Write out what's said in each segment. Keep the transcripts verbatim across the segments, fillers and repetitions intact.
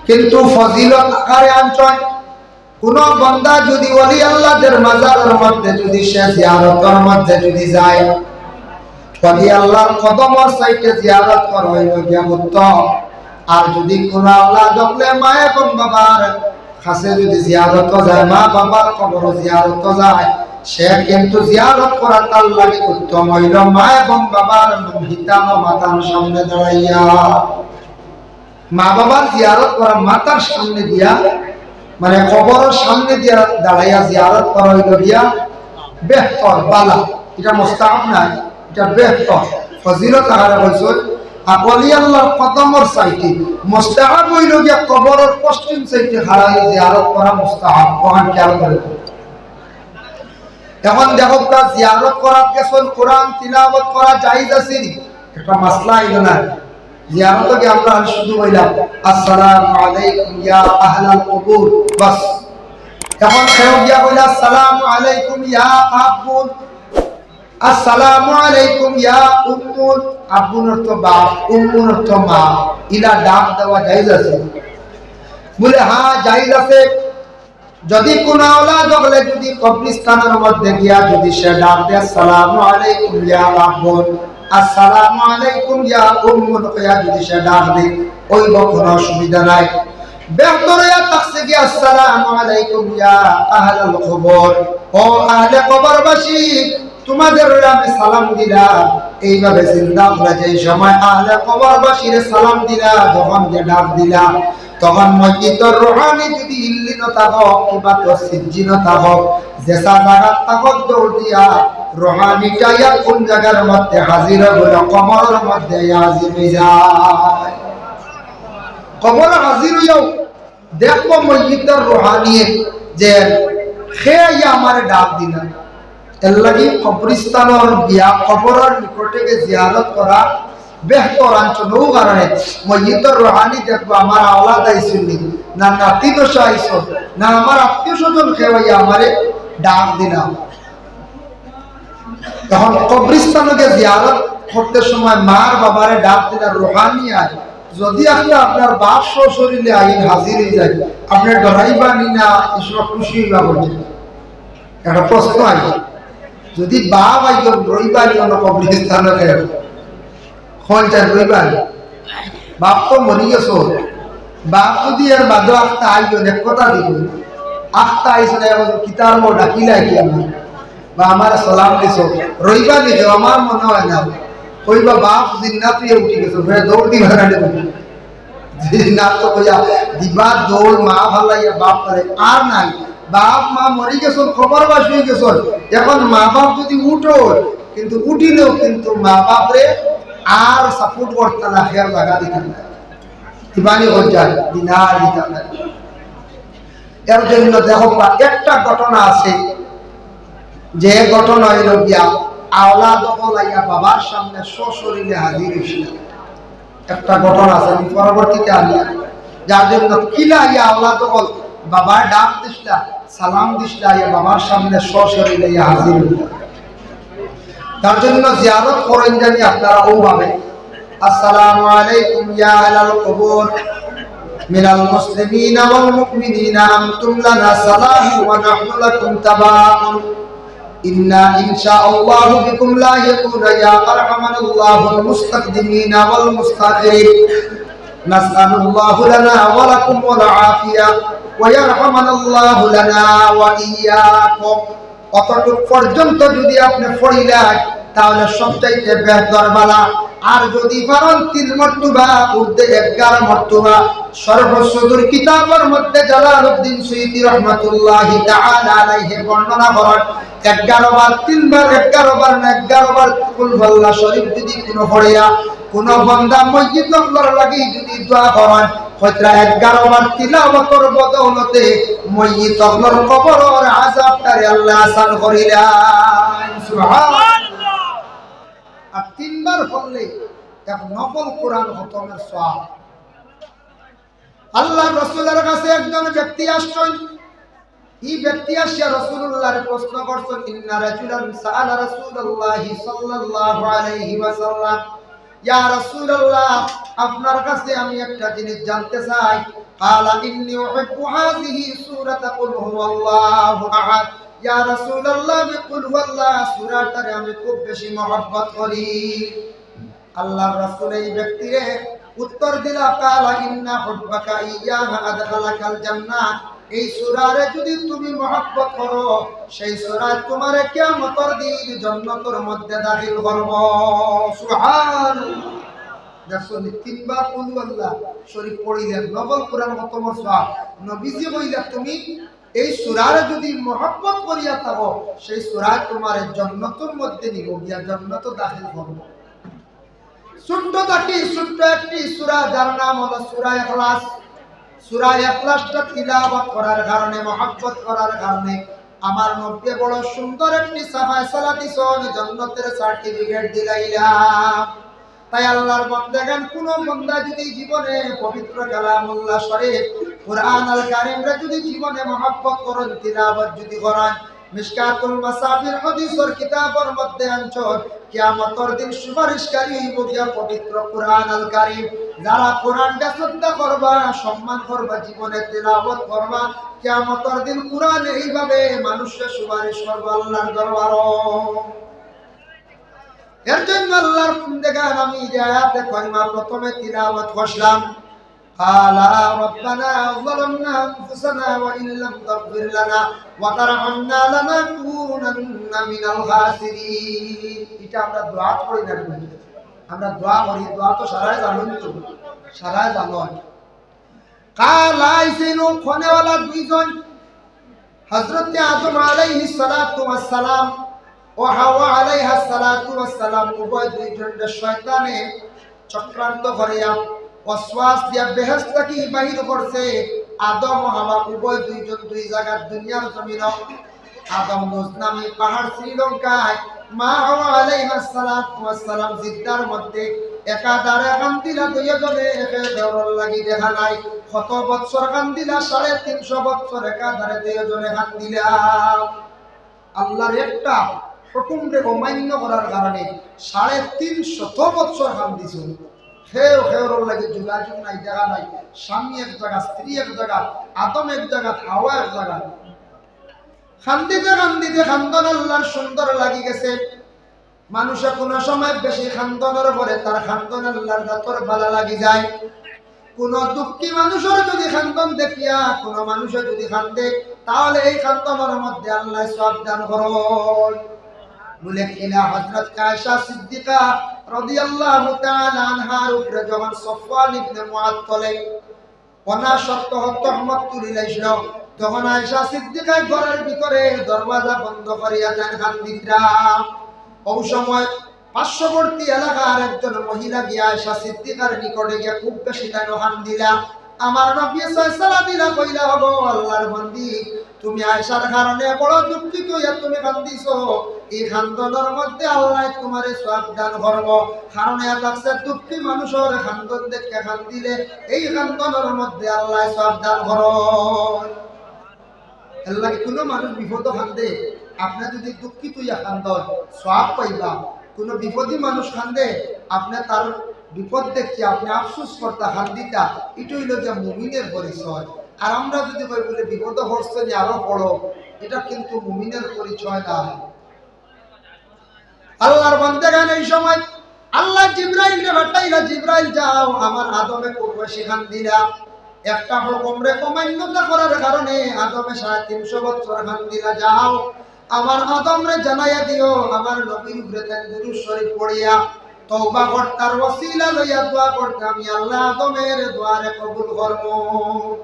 কিন্তু ফজিলত আকারে আনছইন, কুনু বান্দা যুদি ওলি আল্লাহদের মাজারর মধ্যে যুদি সে জিয়ারতর মধ্যে যুদি যায়, ওলি আল্লাহর কদমর সাইডে জিয়ারত করা অইলো গিয়া উত্তম। আর যুদি কুনু আওলাদ অকলে মা এবং বাবার কাছে যুদি জিয়ারত যায়, মা বাবার কবর জিয়ারত যায়, সে কিন্তু জিয়ারত করা তার লাগি উত্তম অইলো মা এবং বাবার হিতানো মাতার সামনে দাঁড়াইয়া। মা বাবার জিয়ারত করা মাতার সামনে দিয়া, মানে কবরর সামনে দিয়া দাঁড়াইয়া জিয়ারত করা অইলো গিয়া বেহতর, বালা। ইটা মুস্তাহাব নায়, ইটা বেহতর। ফজিলত আকারে কইছইন, আর ওলি আল্লাহর কদমর সাইডে। মুস্তাহাব অইলো গিয়া কবরর পশ্চিম সাইডে খাড়া অইয়া জিয়ারত করা মুস্তাহাব। অখান খেয়াল করি। এখন দেখউক্কা, জিয়ারত করাত গেছইন, কোরআন তিলাওয়াত করা জায়েজ আছে নি? একটা মাসলা আইলো না? জিয়ারতো গিয়া আমরা আর শুধু কইলাম, "আসসালামু আলাইকুম ইয়া আহলাল কুবুর", বাস। এখন কেউ গিয়া কইলা, "আসসালামু আলাইকুম ইয়া আব্বুন, আসসালামু আলাইকুম ইয়া উম্মুন।" আব্বুন অর্থ বাপ, উম্মুন অর্থ মা। ইলা ডাক দেওয়া জায়েজ আছে? বলে, হ্যাঁ, জায়েজ আছে। যুদি কুনু আওলাদ অকলে যুদি কবরস্থানর মধ্যে গিয়া যুদি সে ডাক দে, "আসসালামু আলাইকুম ইয়া আব্বুন, আসসালামু আলাইকুম ইয়া উম্মুন" কইয়া যুদি সে ডাক দে, অইবো, কুনু অসুবিধা নাই। বেহতর অইয়া থাকছে গিয়া, "আসসালামু আলাইকুম ইয়া আহলাল কুবুর, ও আহলে কবরবাসী, তুমাদেররে আমি সালাম দিলাম।" এইভাবে জিন্দা অকলে যেই সময় আহলে কবরবাসীরে সালাম দিলা, যখন যে ডাক দিলা, তখন মইয়িতর রুহানি যুদি ইল্লিনো থাকউক, কিবা তো সিজ্জিনো থাকউক, যেছা জাগাত থাকউক, দৌড় দিয়া রুহানিটা আইয়া কুন জাগার মধ্যে হাজির অইবো? কবরর মধ্যে আইয়া হাজির অইযায়। কবরো হাজির অইয়াউ দেখবো মইয়িতর রুহানিয়ে যে কে আইয়া আমারে ডাক দিলা। এরলাগি কবরস্থানর গিয়া কবরর নিকটে গিয়া জিয়ারত করা বেহতর আনছইন। অউ কারণে মইয়িতর রুহানি দেখবো আমার আওলাদ আইছইন নি, না নাতি দশা আইছইন, না আমার আত্মীয় স্বজন কেউ আইয়া আমারে ডাক দিলা। এখন কবরস্থানো গিয়া জিয়ারত করতে সময় মার বাবারে ডাক দিলা রুহানি আয়, যুদি আখতা আপনার বাপ সশরীরে আইন হাজির অইযায়, আপনে ডরাইবা নি না ই সময় খুশি অইবা? বলছে একটা প্রশ্ন আইলো, যুদি বাপ আইন রইবা নি অনো কবরস্থানো, কইন চাই রইবা নি? বাপ তো মরি গেছইন, বাপ যুদি এর বাদে আখতা আইন, এক কথা দিবো, আখতা আইছইন, এখন কিতার মো ডাকিলা কি আমার? বা আমারে সালাম দিছো, রইবা নি? আমার মনে অয় না। কইবা, "বাপ জিন্নাত অইয়া উঠি গেছইন, ফের দৌড় দিবা না রে।" জিন্নাত তো কইয়া দিবা দৌড়, মা ফালাইয়া বাপ ফালাইয়া আর নাই। বাপ মা মরি গেছইন, কবরবাসী অই গেছইন। এখন মা বাপ যুদি উঠইন, কিন্তু উঠিলেও কিন্তু মা বাপরে আর support করতা না, ফের লাগা দিতা না। দিবানি হজ্জাত, দিনার দিতা না। এর জন্য দেখো, একটা ঘটনা আছে, যে ঘটনা অইলো গিয়া আওলাদ অকল আইয়া বাবার সামনে সশরীরে হাজির অইছিল। একটা ঘটনা আছে, আমি পরবর্তীতে আনিয়া, যার জন্য কিলা আইয়া আওলাদ অকল বাবার ডাক দিছলা, সালাম দিছলা, আইয়া বাবার সামনে সশরীরে আইয়া হাজির অইলা। তার জন্য জিয়ারত করইন জানি আপনারা অউভাবে, "আসসালামু আলাইকুম ইয়া আহলাল কুবুর, মিনাল মুসলিমিনা ওয়াল মুমিনিনা আনতুম লানা সালামু ওয়া নাহনু লাকুম তাবাউন। ইন্না ইনশাআল্লাহু বিকুম লাহিকুনা ইয়া আরহামানাল্লাহুল মুস্তাকদিমিনা ওয়াল মুস্তাখিরিন। নাসআলুল্লাহু লানা ওয়া লাকুমুল আফিয়া ওয়া ইয়ারহামানাল্লাহু লানা ওয়া ইয়াকুম।" অতটুক পর্যন্ত যুদি আপনে পড়িলাইন, তাহলে সবচাইতে বেহতর বালা। আর যুদি পারইন তিন মর্তবা, উর্দে এগারো মর্তবা। শরহ সুদুর কিতাবর মধ্যে জালালউদ্দিন সুয়ুতী রহমাতুল্লাহি তাআলা আলাইহি বর্ণনা করইন, এগারো বার, তিনবার, এগারো বার না, এগারো বার কুল আল্লাহ শরীফ যুদি কুনু পড়িয়া কুনু বান্দা মইয়িত অকলর লাগি যুদি দোয়া করইন, হয়তো এগারো বার তিলাওয়াতর বদৌলতে মইয়িত অকলর কবরর আযাবটারে আল্লায় আসান করিলাইন। সুবহানাল্লাহ। আর তিনবার পড়লে এক নফল কোরআন খতমর সওয়াব। আল্লাহর রাসূলর কাছে একজন ব্যক্তি আসছইন। ই ব্যক্তি আসিয়া রাসূলুল্লাহরে প্রশ্ন করছইন, "ইন্না রাজুলান সাআলা রাসূলাল্লাহি সাল্লাল্লাহু আলাইহি ওয়াসাল্লাম, ইয়া রাসূলুল্লাহ, আপনার কাছে আমি একটা জিনিস জানতে চাই।" قال إني أحب هذه سورة قل هو الله أحد। ইয়া রাসূলুল্লাহ, আমি কুল হুয়াল্লাহ সূরাটারে আমি খুব বেশি মহব্বত করি। আল্লাহর রাসূল এই ব্যক্তিরে উত্তর দিলা, قال إن حبك إياها أدخلك الجنة। এই সূরারে যদি তুমি মহব্বত করো, সেই সূরা তোমারে কিয়ামতর দিন জান্নাতর মধ্যে দাখিল করব। সুবহানাল্লাহ। দেখছো নি, তিনবার কুল হুয়াল্লাহ শরীফ পড়িলেন, নফল কোরআন খতমর সওয়াব। নবীজি কইলা, তুমি এই সূরারে যদি মহব্বত করিয়া থাকো, সেই সূরায় তোমারে জান্নাতর মধ্যে নিব, গিয়া জান্নাতো দাখিল করব। ছোট্ট থাকি ছোট্ট একটি সূরা, যার নাম হলো সূরা ইখলাস। সূরা ইখলাসটা তিলাওয়াত করার কারণে, মহব্বত করার কারণে আমার নবী বড় সুন্দর একটি সাফায়ে সালা দিছইন, জান্নাতের সার্টিফিকেট দিলাইলা। তাই আল্লাহর বান্দাগান, কোনো বান্দা যদি জীবনে পবিত্র কালামুল্লাহ শরীফ, কুরআন আল কারীমরে যদি জীবনে মহব্বত করইন, তিলাওয়াত যদি করইন, মিশকাতুল মাসাবির হাদিসর কিতাবর মধ্যে আনছইন, কিয়ামতর দিন সুপারিশকারী অইবো গিয়া পবিত্র কুরআন আল কারীম। যারা কুরআনরে শ্রদ্ধা করবা, সম্মান করবা, জীবনে তিলাওয়াত করবা, কিয়ামতর দিন কুরআন এইভাবে মানুষরে সুপারিশ করবো আল্লাহর দরবারো। এর জন্য আল্লাহর বান্দাগান, আমি যে আয়াতে কারিমা প্রথমে তিলাওয়াত করলাম, قال ربنا ظلمنا أنفسنا وإن لم تغفر لنا وترحمنا لنكونن من الخاسرين। এটা আমরা দোয়া করি না, আমরা দোয়া করি, দোয়া তো সারায় জানইন তো, সারায় জানইন। কালা, আইছইন অউ ক্ষণেওয়ালা দুইজন, হযরতে আদম আলাইহিস সালাতু ওয়াস সালাম ও হাওয়া আলাইহাস সালাতু ওয়াস সালাম, উভয় দুইজনরে শয়তানে চক্রান্ত করিয়া ওয়াসওয়াস দিয়া বেহেশত থাকি বাইর করছে। আদম ও হাওয়া উভয় দুইজন দুই জাগাত দুনিয়ার জমিনো, আদম নুজ নামে পাহাড় শ্রীলঙ্কায়, মা হাওয়া আলাইহাস সালাতু ওয়াস সালাম জিদ্দার মধ্যে। একাধারে কান্দিলা দুইজনে, একে অপরর লাগি দেখা নাই। কত বৎসর কান্দিলা? সাড়ে তিনশো বৎসর একাধারে দুইজনে কান্দিলা। আল্লাহর একটা হুকুমরে অমান্য করার কারণে সাড়ে তিনশত বৎসর কান্দিছইন। কেউ কেউর লাগি যোগাযোগ নাই, দেখা নাই। স্বামী এক জাগা, স্ত্রী এক জাগা, আদম এক জাগা, হাওয়া এক জাগা। কান্দিতে কান্দিতে কান্দন আল্লাহর সুন্দর লাগি গেছে। মানুষে কোনো সময় বেশি কান্দনর পরে তার কান্দন আল্লাহর জাতর ভালা লাগি যায়। কোনো দুঃখী মানুষর যদি কান্দন দেখিয়া কোনো মানুষে যদি কান্দে, তাহলে এই কান্দনর মধ্যে আল্লায় সওয়াব দান করইন। বলে কিনা, হযরত আয়েশা সিদ্দিকা রাদিয়াল্লাহু তাআলা আনহার উপরে যখন সফওয়ান ইবনে মুআত্তলে অনাসত্ত্ব তহমত তুলিলাইছিল, তখন আয়েশা সিদ্দিকায় ঘরর ভিতরে দরওয়াজা বন্ধ করিয়া তাইন কান্দিত্রা। অউ সময় পার্শ্ববর্তী এলাকার একজন মহিলা গিয়া আয়েশা সিদ্দিকার নিকটে গিয়া খুব বেশি তাইন কান্দিলা। আমার নবী সাল্লাল্লাহু আলাইহি ওয়াসাল্লাম দিলা কইলা, "ওগো আল্লাহর বান্দি, তুমি আয়েশার কারণে বড় দুঃখিত অইয়া তুমি কান্দিছো, এই কান্দনর মধ্যে আল্লায় তোমারে সওয়াব দান করবো।" কারণ ইয়া লাগছে দুঃখী মানুষর কান্দন দেখিয়া কান্দিলে এই কান্দনর মধ্যে আল্লায় সওয়াব দান করইন। এর লাগি কোনো মানুষ বিপদো কান্দে, আপনে যদি দুঃখিত অইয়া কান্দন, সওয়াব পাইবা। কোনো বিপদী মানুষ কান্দে, আপনে তার বিপদ দেখিয়া আপনে আফসোস করতা, কান্দিতা, ইটা অইলো গিয়া মুমিনের পরিচয়। আর আমরা যদি কই বলে, "বিপদো পড়ছো নি, আরো পড়ো," ইটা কিন্তু মুমিনের পরিচয় না। আল্লাহর বান্দাগান, এই সময় আল্লায় জিব্রাইলরে পাঠাইলা, "জিব্রাইল যাও, আমার আদমে খুব বেশি কান্দিলা।" একটা হুকুমরে অমান্যতা করার কারণে আদমে সাড়ে তিনশো বছর কান্দিলা। যাও, আমার আদমরে জানাইয়া দিও, আমার নবীর উপরে তাইন দুরূদ শরীফ পড়িয়া তওবা করতার, ওসিলা লইয়া দোয়া করতা, আমি আল্লায় আদমের দোয়ারে কবুল করমু।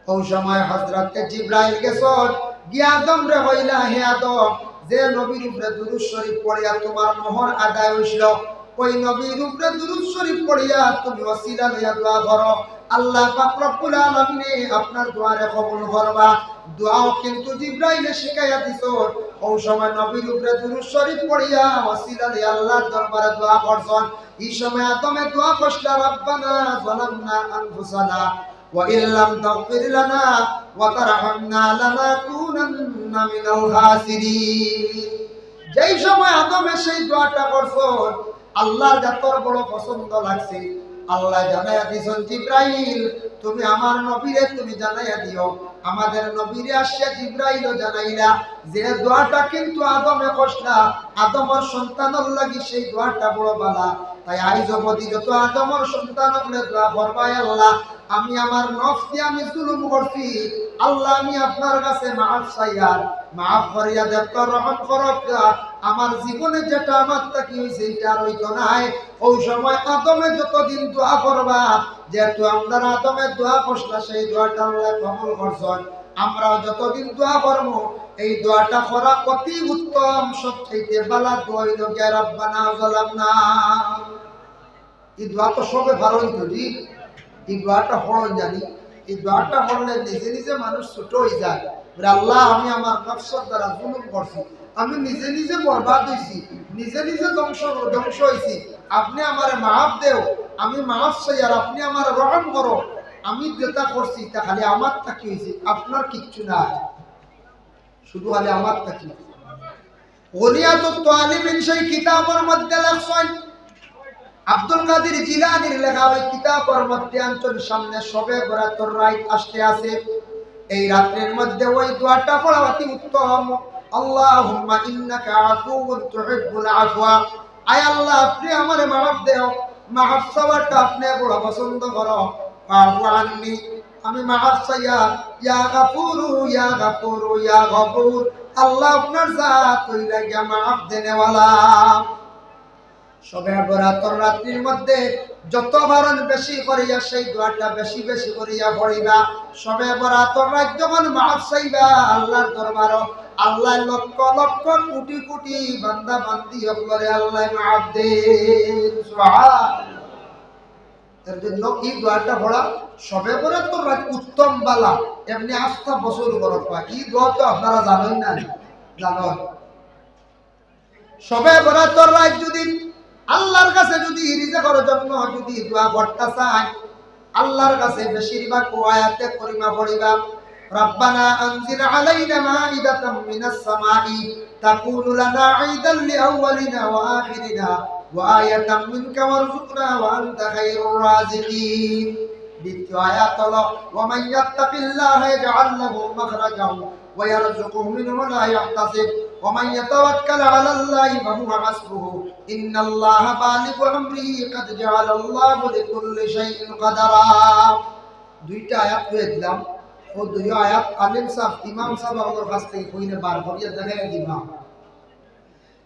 অউ সময় হযরতে জিব্রাইল গেছইন, গিয়া আদমরে কইলা, "হে আদম, যে নবীর উপরে দুরূদ শরীফ পড়িয়া তোমার মোহর আদায় অইছিল, অউ নবীর উপরে দুরূদ শরীফ পড়িয়া তুমি ওসিলা লইয়া দোয়া করো, আল্লাহ পাক রব্বুল আলামিনে আপনার দোয়ারে কবুল করবা।" দোয়াও কিন্তু জিব্রাইলে শিখাইয়া দিছইন। অউ সময় নবীর উপরে দুরূদ শরীফ পড়িয়া ওসিলা লইয়া আল্লাহর দরবারে দোয়া করছইন। এই সময় আদমে দোয়া করছিলা, "রাব্বানা যালামনা আনফুসানা ওয়া ইল্লাম তাগফির লানা ওয়া তারহামনা লানাকুনান্না মিনাল খাসিরিন।" যেই সময় আদমে সেই দোয়াটা করছইন, আল্লাহর জাতর বড় পছন্দ লাগছে। আল্লায় জানাইয়া দিছইন, "জিব্রাইল, তুমি আমার নবীরে তুমি জানাইয়া দিও।" আমাদের নবীরে আসিয়া জিব্রাইলও জানাইলা যে দোয়াটা কিন্তু আদমে করছলা, আদমর সন্তানর লাগি সেই দোয়াটা বড় বালা। তাই আইজ অবধি যত আদমর সন্তান অকলে দোয়া করবা, "আল্লাহ, আমি আমার নফস দিয়া আমি জুলুম করছি, আল্লাহ, আমি আপনার কাছে মাফ চাইয়ার, মাফ করিয়া দেউক্কা, রহম করউক্কা, আমার জীবনে যেটা আমার থাকি অইছে, ইটা আর অইতো নায়।" অউ সময় আদমে যতদিন দোয়া করবা, যেহেতু আমরার আদমে দোয়া করছলা, সেই দোয়াটা আল্লায় কবুল করছইন। আমরাও যতদিন দোয়া করমু, এই দোয়াটা করা অতি উত্তম, সবচাইতে বালা দোয়া অইলো গিয়া রব্বানা যালামনা। এই দোয়া তো সবে পারইন তো, জি? এই দোয়াটা পড়ইন জানি, এই দোয়াটা পড়লে নিজে নিজে মানুষ ছোট অইযায়। বলে, "আল্লাহ, আমি আমার নফসর দ্বারা জুলুম করছি, আমি নিজে নিজে বরবাদ অইছি, নিজে নিজে ধ্বংস, ধ্বংস অইছি, আপনে আমারে মাফ দেও, আমি মাফ চাইয়ার, আপনে আমারে রহম করো, আমি যেটা করছি ইটা খালি আমার থাকি অইছে, আপনার কিচ্ছু নাই।" শুধু খালি আমার থাকি। গুনিয়াতুত তালিবিন সেই কিতাবর মধ্যে লেখছইন, আব্দুল কাদির জিলানীর লেখা ওই কিতাবর মধ্যে আনছইন, সামনে শবে বরাতর রাইত আসতে আছে। এই রাত্রির মধ্যে ওই দোয়াটা পড়া অতি উত্তম। আল্লাহুম্মা ইন্নাকা আফুউন তুহিব্বুল আফওয়া। আয় আল্লাহ, আপনে আমারে মাফ দেও, মাফ চাওয়াটা আপনে বড় পছন্দ করো। ফাফু আন্নি, আমি মাফ চাইয়ার, ইয়া গাফুরু, ইয়া গাফুরু, ইয়া গাফুর। আল্লাহ আপনার জাত অইলা গিয়া মাফ দেনেওয়ালা। শবে বরাতর রাত্রির মধ্যে যত পারইন বেশি করিয়া সেই দোয়াটা বেশি বেশি করিয়া পড়িবা। শবে বরাতর রাইত যখন মাফ চাইবা আল্লাহর দরবারো, আল্লায় লক্ষ লক্ষ কোটি কোটি বান্দা বান্দি অকলরে আল্লায় মাফ দেইন। সুবহানাল্লাহ। এর জন্য এই দোয়াটা পড়া শবে বরাতর রাইত উত্তম বালা, এমনে আস্তা বছর করউক্কা। এই দোয়া তো আপনারা জানইন না, জানইন। শবে বরাতর রাইত যদি আল্লাহর কাছে যদি রিজিকর জন্য যদি দোয়া করতা চাইন, আল্লাহর কাছে বেশিরভাগ আয়াতে করিমা পড়িবা। ربنا أنزل علينا مائدة من السماء تكون لنا عيدا لأولنا وآخرنا وآية منك وارزقنا وأنت خير الرازقين। দ্বিতীয় আয়াত হলো, ومن يتق الله يجعل له مخرجا ويرزقه من حيث لا يحتسب ومن يتوكل على الله فهو حسبه إن الله بالغ أمره قد جعل الله لكل شيء قدرا। দুইটা আয়াত কইয়া দিলাম, অউ দুইও আয়াত আলিম সাব, ইমাম সাব অকলর কাছ থাকি কইলে বার করিয়া দেখাইয়া দিবা।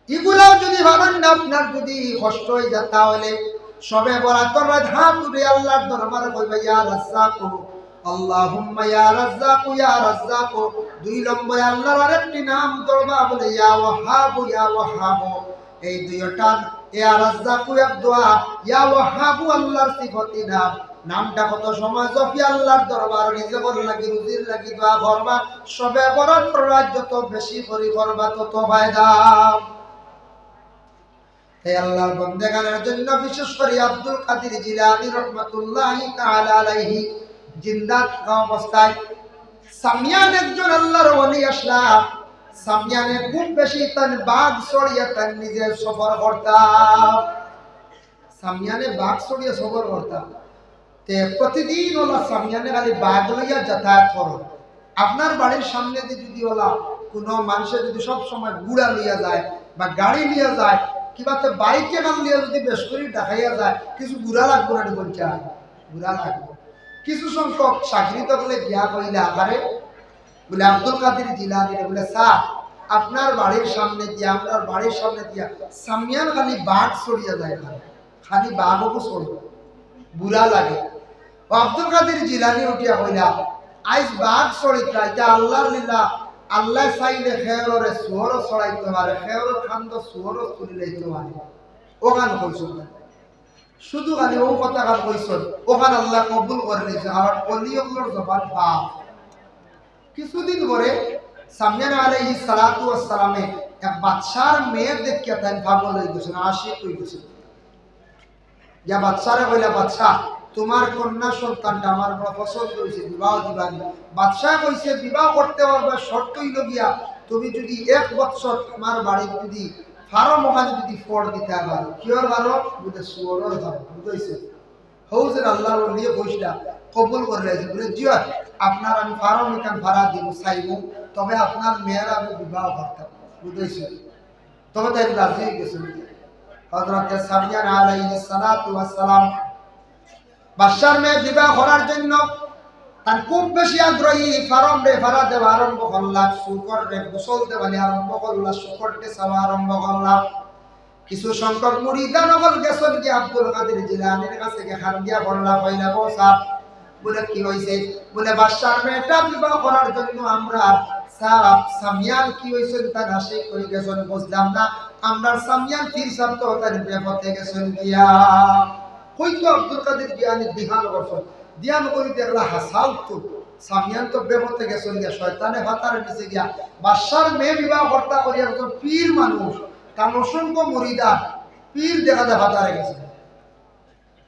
ইগুলাও যদি পারইন না, আপনার যদি কষ্ট অইযায়, তাহলে শবে বরাতর রাইত হাত তুলি আল্লাহর দরবারে কইবা, ইয়া রাজ্জাকু, আল্লাহুম্মা ইয়া রাজ্জাকু, ইয়া রাজ্জাকু। দুই নম্বরে আল্লাহর আরেকটি নাম ধরবা, বলে, ইয়া ওয়াহ্হাবু, ইয়া ওয়াহ্হাবু। এই দুইওটা, ইয়া রাজ্জাকু এক দোয়া, ইয়া ওয়াহ্হাবু আল্লাহর সিফতি নাম। নামটা কত সময় জপি আল্লাহর দরবার রিজিকর লাগি, রুজির লাগি দোয়া করবা। শবে বরাতর রাইত যত বেশি করি করবা, তত ফায়দা। এই আল্লাহর বন্দেগানের জন্য বিশেষ করি আব্দুল কাদির জিলানী রহমাতুল্লাহি তাআলা আলাইহি জিন্দা থাকা অবস্থায় সামিয়ান একজন আল্লাহর ওলি আছলা। সামিয়ানে খুব বেশি তান বাঘ চড়িয়া তান নিজে সফর করতা। সামিয়ানে বাঘ চড়িয়া সফর করতা। তে প্রতিদিন অলা সামিয়ানে খালি বাঘ লইয়া যাতায়াত করো। আপনার বাড়ির সামনেদি যদি অলা কুনু মানষে যদি সব সময় ঘুড়া লইয়া যায় বা গাড়ি লইয়া যায়, কিবা তে বাইক এখান লইয়া যদি বেশ করি ঢাকাইয়া যায়, কিছু ঘুড়া লাগবো না নি বলছে? ঘুড়া লাগবো। কিছু সংখ্যক চাকরি তকলে গিয়া কইলা, আরে, বলে, আব্দুল কাদির জিলানীরে, বলে, স্যার, আপনার বাড়ির সামনেদি, আমরার বাড়ির সামনেদি সামিয়ান খালি বাঘ চড়িয়া যায়, খালি, খালি বাঘ অগু চড়ে, ঘুড়া লাগে। ও আব্দুল কাদির জিলানী উঠিয়া কইলা, আইজ বাঘ চড়িতরা, ইটা আল্লাহর লীলা। আল্লায় চাইলে খেওররে শুয়োরও চড়াইতে পারে, খেওরর কান্দ শুয়োরও তুলি লইতে পারে। অখান কইছইন না। শুধু খালি অউ কথাখান কইছইন, অখান আল্লায় কবুল করি নিছইন, কারণ ওলি অকলর জবান পাক। কিছুদিন পরে সামিয়ান আলাইহিস সালাতু ওয়াস সালামে এক বাদশার মেয়ে দেখিয়া তাইন পাগল অইগেছইন, আশিক অইগেছইন। গিয়া বাদশারে কইলা, "বাদশা, তুমার কন্যা সন্তানটা আমার বড় পছন্দ অইছে, বিবাহ দিবা নি?" বাদশায় কইছে, "বিবাহ করতে পারবা, শর্ত অইলো গিয়া তুমি যদি এক বৎসর আমার বাড়িত যদি ফার্ম অখান যদি ফড় দিতা পারো।" Cure farm? বুলে, শুয়োরর ফার্ম, বুঝাইছে? হউজের আল্লাহর ওলিয়ে কইছলা, কবুল করিলাইছে। বুলে, "জি অয়, আপনার আমি ফার্ম ইখান ভাড়া দিমু, চাইমু, তবে আপনার মেয়ের আমি বিবাহ করতাম।" বুঝাইছে? তবে তাইন রাজি অইগেছইন। হযরতে সাফিয়ান আলাইহিস সালাতু ওয়াস সালাম বাদশার মেয়ে বিবাহ করার জন্য তাইন খুব বেশি আগ্রহী, ফার্মরে ভাড়া দেওয়া আরম্ভ করলা, শুকররে গোসল দেওয়ানি আরম্ভ করলা, শুকররে চাওয়া আরম্ভ করলা। কিছু সংখ্যক মুরিদান অকল গেছইন গিয়া আব্দুল কাদির জিলানীর কাছে গিয়া খান দিয়া বললা, কইলা, "ও সাব," বুলে, "কি অইছে?" বুলে, "বাদশার মেয়েটা বিবাহ করার জন্য আমরার সাব সামিয়ান কি অইছে, তাইন আশিক অইগেছইন, বুঝলাম না, আমরার সামিয়ান পীর সাব তো তাইন বেপথে গেছইন গিয়া।" কই তো আব্দুল কাদির জিলানী ধ্যান করছইন, ধ্যান করি দেখলা হাছাউ তো সামিয়ান তো বেপথে গেছইন গিয়া, শয়তানে ফাতারে নিছে গিয়া। বাদশার মেয়ে বিবাহ করতা করি একজন পীর মানুষ, তান অসংখ্য মুরিদান, পীর দেখা যায় ফাতারে গেছে।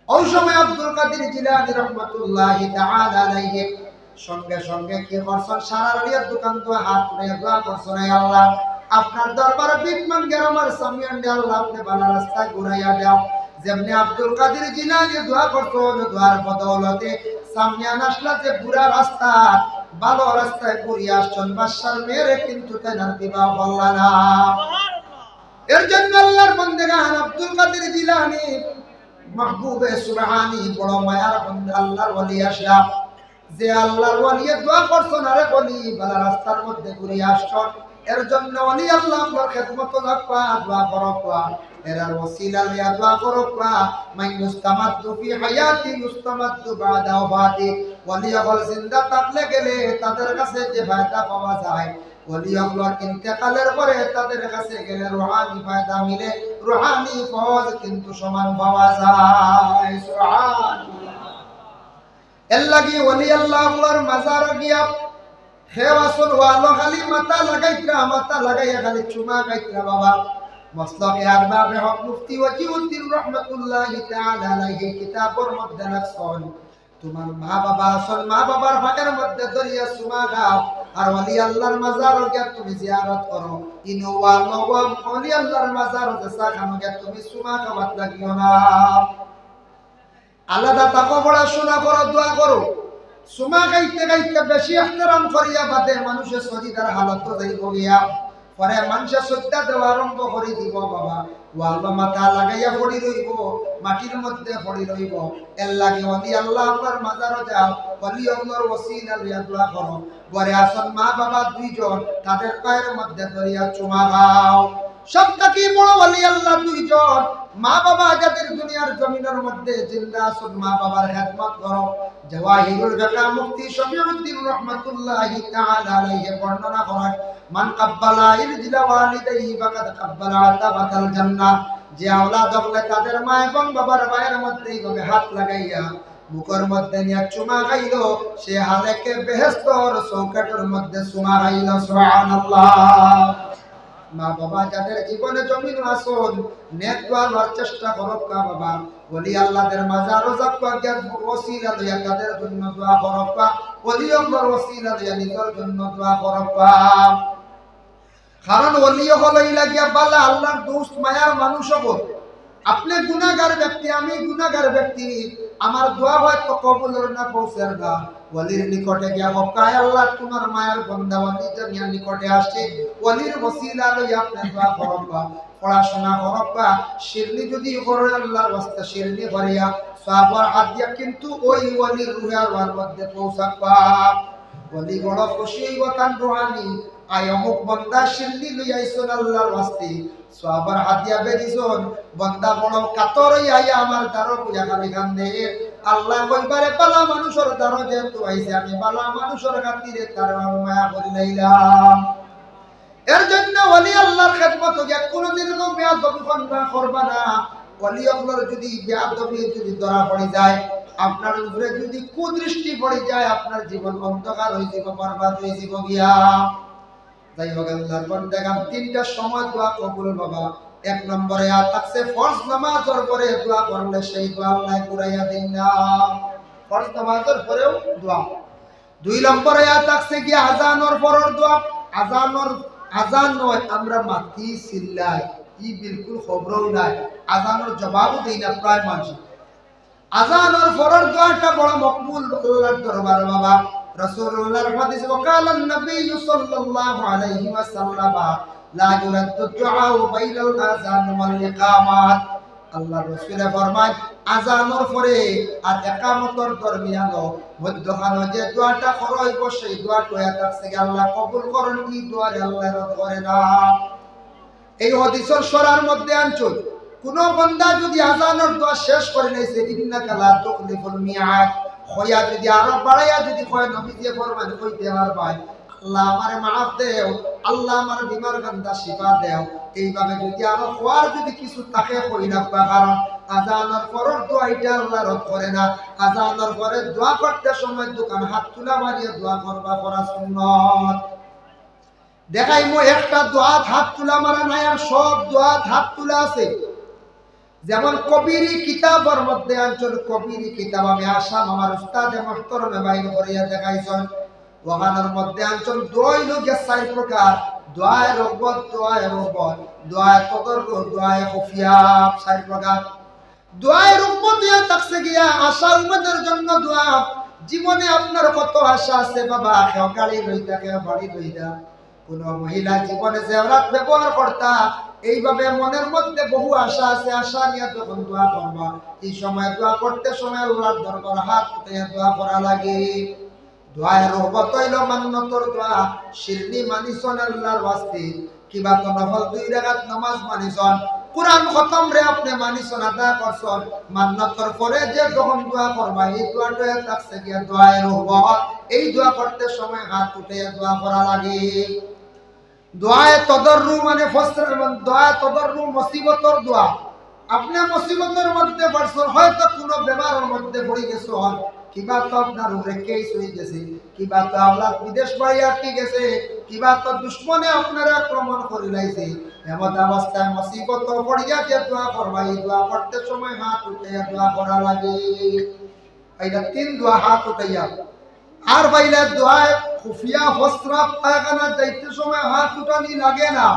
ওই সময় আব্দুল কাদির জিলানী রহমাতুল্লাহি তাআলা আলাইহি সঙ্গে সঙ্গে কি করছইন, সারা রাইত দোকান তো হাত তুলে দোয়া করছইন, "আয় আল্লাহ, আপনার দরবারে ভিক মাঙ্গিয়ার আমার সামিয়ানরে আল্লাহ আপনে ভালা রাস্তায় ঘুরাইয়া দেও।" যেমনে আব্দুল কাদির জিলানী দোয়া করছইন, দোয়ার বদৌলতে সামিয়ান আছলা যে বুরা রাস্তা, ভালা রাস্তায় ঘুরিয়া আছইন, বাদশার মেয়েরে কিন্তু তাইন আর বিবাহ করলা না। এর জন্য আল্লাহর বন্দেগান আব্দুল কাদির জিলানী, মাহবুবে সুবহানি, বড় মায়ার বন্দা, আল্লাহর ওলি আছলা। যে আল্লাহর ওলিয়ে দোয়া করছইন, "আরে ওলি, ভালা রাস্তার মধ্যে ঘুরিয়া আছইন।" এর জন্য ওলি আল্লাহ অকলর খেদমতো যাউক্কা, দোয়া করউক্কা। এরার ওসিলা লইয়া দোয়া করউক্কা। "মান ইউস্তামাদ্দু ফি হায়াতি ইউস্তামাদ্দু বা'দা ওয়াফাতি।" ওলি অকল জিন্দা থাকলে গেলে তাদের কাছে যে ফায়দা পাওয়া যায়, ওলি অকলর ইন্তেকালের পরে তাদের কাছে গেলে রুহানি ফায়দা মিলে, রুহানি ফয়েজ কিন্তু সমান পাওয়া যায়। সুবহানাল্লাহ। এর লাগি ওলি আল্লাহ অকলর মাজারো গিয়া কেউ আছইন ওয়ালো খালি মাথা লাগাইতরা, মাথা লাগাইয়া খালি চুমা খাইতরা বাবা। মসলকে আরবাবে হক মুফতি ওয়াজিউদ্দিন রহমাতুল্লাহি তাআলা আলাইহি কিতাবর মধ্যে লেখছইন, তুমার মা বাবা আছইন, মা বাবার পায়ের মধ্যে ধরিয়া চুমা খাও, আর ওলি আল্লাহর মাজারো গিয়া তুমি জিয়ারত করো। ইনো ওয়ালো ওলি আল্লাহর মাজারো গেছো, খানো গিয়া তুমি চুমা খাওয়াত লাগিও না। আলাদা থাকো, পড়াশোনা করো, দোয়া করো। চুমা খাইতে খাইতে বেশি এহতেরাম করিয়া বাদে মানষে সজিদার হালতো যাইবো গিয়া। পরে মানষে সজদা দেওয়া আরম্ভ করি দিবো বাবা। ওয়ালো মাথা লাগাইয়া পড়ি রইবো, মাটির মধ্যে পড়ি রইবো। এর লাগি ওলি আল্লাহ অকলর মাজারো যাও, ওলি অকলর ওসিলা লইয়া দোয়া করো। ঘরে আছইন মা বাবা দুইজন, তাদের পায়ের মধ্যে ধরিয়া চুমা খাও। সব থাকি বড় ওলি আল্লাহ দুইজন, মা বাবা যাদের দুনিয়ার জমিনর মধ্যে জিন্দা আছইন, মা বাবার খেদমত করো। জাওয়াহিরুল ফিকাহ মুফতি শফিউদ্দিন রহমাতুল্লাহি তাআলা আলাইহি বর্ণনা করেন, "মান কাব্বালা রিজলা ওয়ালিদাইহি ফাকাদ কাব্বালা আতাবাতাল জান্নাহ।" যে আওলাদ অকলে তাদের মা এবং বাবার পায়ের মধ্যে এইভাবে হাত লাগাইয়া মুখর মধ্যে নিয়া চুমা খাইলো, সে হালেকে বেহেস্তর চৌকাঠর মধ্যে চুমা খাইলো। সুবহানাল্লাহ। মা বাবা যাদের জীবনে জমিনো আছইন, নেক দোয়া লওয়ার চেষ্টা করউক্কা বাবা। ওলি আল্লাহদের মাজারো যাউক্কা, গিয়া ওসিলা লইয়া তাদের জন্য দোয়া করউক্কা, ওলি অকলর ওসিলা লইয়া নিজর জন্য দোয়া করউক্কা। কারণ ওলি অকল অইলা গিয়া ভালা আল্লাহর দোস্ত, মায়ার মানুষ অকল। আপনে গুনাগার ব্যক্তি, আমি গুনাগার ব্যক্তি, আমার দোয়া হয়তো কবুল অর না, পৌঁছের না। ওলির নিকটে গিয়া কউক্কা, "আয় আল্লাহ, তুমার মায়ার বন্দা ওলি জানিয়া নিকটে আসছি, ওলির ওসিলা লইয়া আপনে দোয়া করউক্কা, পড়াশোনা করউক্কা, শিরনি যদি করে আল্লাহর ওয়াস্তে শিরনি করিয়া, সওয়াবর হাদিয়া কিন্তু ওই ওলির রুহে আরওয়াহর মধ্যে পৌঁছাউক্কা।" ওলি বড় খুশি অইবো, তান রুহানি, "আয় অমুক বন্দা শিরনি লইয়া আইছইন আল্লাহর ওয়াস্তে, সওয়াবর হাদিয়া বেরিছইন।" বন্দা বড় কাতর অইয়া আইয়া আমার দ্বারো বইয়া খালি কান্দে। আল্লায় কইবা রে, ভালা মানুষর দ্বারো যেহেতু আইছে, আমি ভালা মানুষর খাতিরে তারে আমি মায়া করিলাইলাম। এর জন্য ওলি আল্লাহর খেদমতো গিয়া কোনোদিন কোনো বেয়াদবি করবা না। ওলি অকলর যদি বেয়াদবি যদি ধরা পড়ি যায়, আপনার উপরে যদি কুদৃষ্টি পড়ি যায়, আপনার জীবন অন্ধকার অইযিবো, বরবাদ অইযিবো গিয়া। যাই হোক, আল্লাহর বন্দেগান, তিনটা সময় দোয়া কবুল বাবা। এক নম্বরে ইয়া থাকছে ফরজ নামাজর পরে দোয়া করলে সেই দোয়া আল্লায় ঘুরাইয়া দেইন না। ফরজ নামাজর পরেও দোয়া। দুই নম্বরে ইয়া থাকছে গিয়া আজানর পরর দোয়া। আজানর, আজান নয়, আমরা মাতি চিল্লাই, ই বিলকুল খবরও নাই। আজানর জবাবও দেই না প্রায় মানুষ। আজানর পরর দোয়াটা বড় মকবুল আল্লাহর দরবার, বাবা। রাসূলুল্লাহর হাদিস, وقال النبي صلى الله عليه وسلم: لا يرد الدعاء بين الأذان والإقامة। আল্লাহর রাসূলে ফরমায়, আজানর পরে আর একামতর দরমিয়ানো মধ্যখানো যে দোয়াটা করা অইবো, সেই দোয়াটা অইয়া থাকছে গি আল্লাহ কবুল করইন, ই দোয়ারে আল্লাহ রদ করে না। এই হাদিসর শরার মধ্যে আনছইন, কুনু বান্দা যুদি আজানর দোয়া শেষ করি লাইছে, إنك لا تخلف الميعاد কইয়া যুদি আরো বাড়াইয়া যুদি কয়, নবীজিয়ে ফরমাইন, কইতে পারবায়, "আল্লাহ আমারে মাফ দেও, আল্লাহ আমার বিমার বান্দা শিফা দেও।" এইভাবে যুদি আরো কওয়ার যুদি কিছু থাকে কই রাখবা, কারণ আজানর পরর দোয়া ইটা আল্লাহ রদ করে না। আজানর পরে দোয়া করতে সময় দুখান হাত তুলা মারিয়া দোয়া করবা, করা সুন্নত। দেখাইমু একটা দোয়াত হাত তুলা মারা নাই, আর সব দোয়াত হাত তুলা আছে। যেমন কবিরি কিতাবর মধ্যে আনছইন, কবিরি কিতাব আমি আসাম আমার উস্তাদে মুহতরমে বাইর করিয়া দেখাইছইন। ওখানর মধ্যে আনছইন দোয়া অইলো গিয়া চাইর প্রকার: দোয়ায়ে রগবত, দোয়ায়ে রহবত, দোয়ায়ে তদররু, দোয়ায়ে খুফিয়া, চাইর প্রকার। দোয়ায়ে রগবত অইয়া থাকছে গিয়া আশা উম্মেদর জন্য দোয়া। জীবনে আপনার কত আশা আছে বাবা, কেউ গাড়ি লইতা, কেউ বাড়ি লইতা, কুনু মহিলা জীবনে জেওরাত ব্যবহার করতা, এইভাবে মনের মধ্যে বহু আশা আছে, আশা নিয়া যখন দোয়া করবা, এই সময় দোয়া করতে সময় আল্লাহর দরবার হাত উঠাইয়া দোয়া করা লাগে। দোয়ায়ে রহবত অইলো মান্নতর দোয়া, শিরনি মানিছইন আল্লাহর ওয়াস্তে, কিবা তো নফল দুই রাকাত নামাজ মানিছইন, কুরআন খতমরে আপনে মানিছইন, আদা করছইন, মান্নতর পরে যে যখন দোয়া করবা, এই দোয়াটা থাকছে গিয়া দোয়ায়ে রহবত। এই দোয়া করতে সময় হাত উঠাইয়া দোয়া করা লাগে। দোয়ায়ে তদররু মানে ফসরা, মানে দোয়ায়ে তদররু মুসিবতর দোয়া। আপনে মুসিবতর মধ্যে পড়ছইন, হয়তো কুনু বেমারর মধ্যে পড়ি গেছইন, কিবা তো আপনার উপরে কেস অই গেছে, কিবা তো আওলাদ বিদেশ বাড়ি আটকি গেছে, কিবা তো দুশমনে আপনারে আক্রমণ করি লাইছে। এমন অবস্থায় মুসিবতো পড়িয়া যে দোয়া করবা, এই দোয়া করতে সময় হাত উঠাইয়া দোয়া করা লাগে। পাইলা তিন দোয়া হাত উঠাইয়া। আর পাইলা দোয়ায়ে খুফিয়া, প্রস্রাব পায়খানা যাইতে সময় হাত উঠানি লাগে না।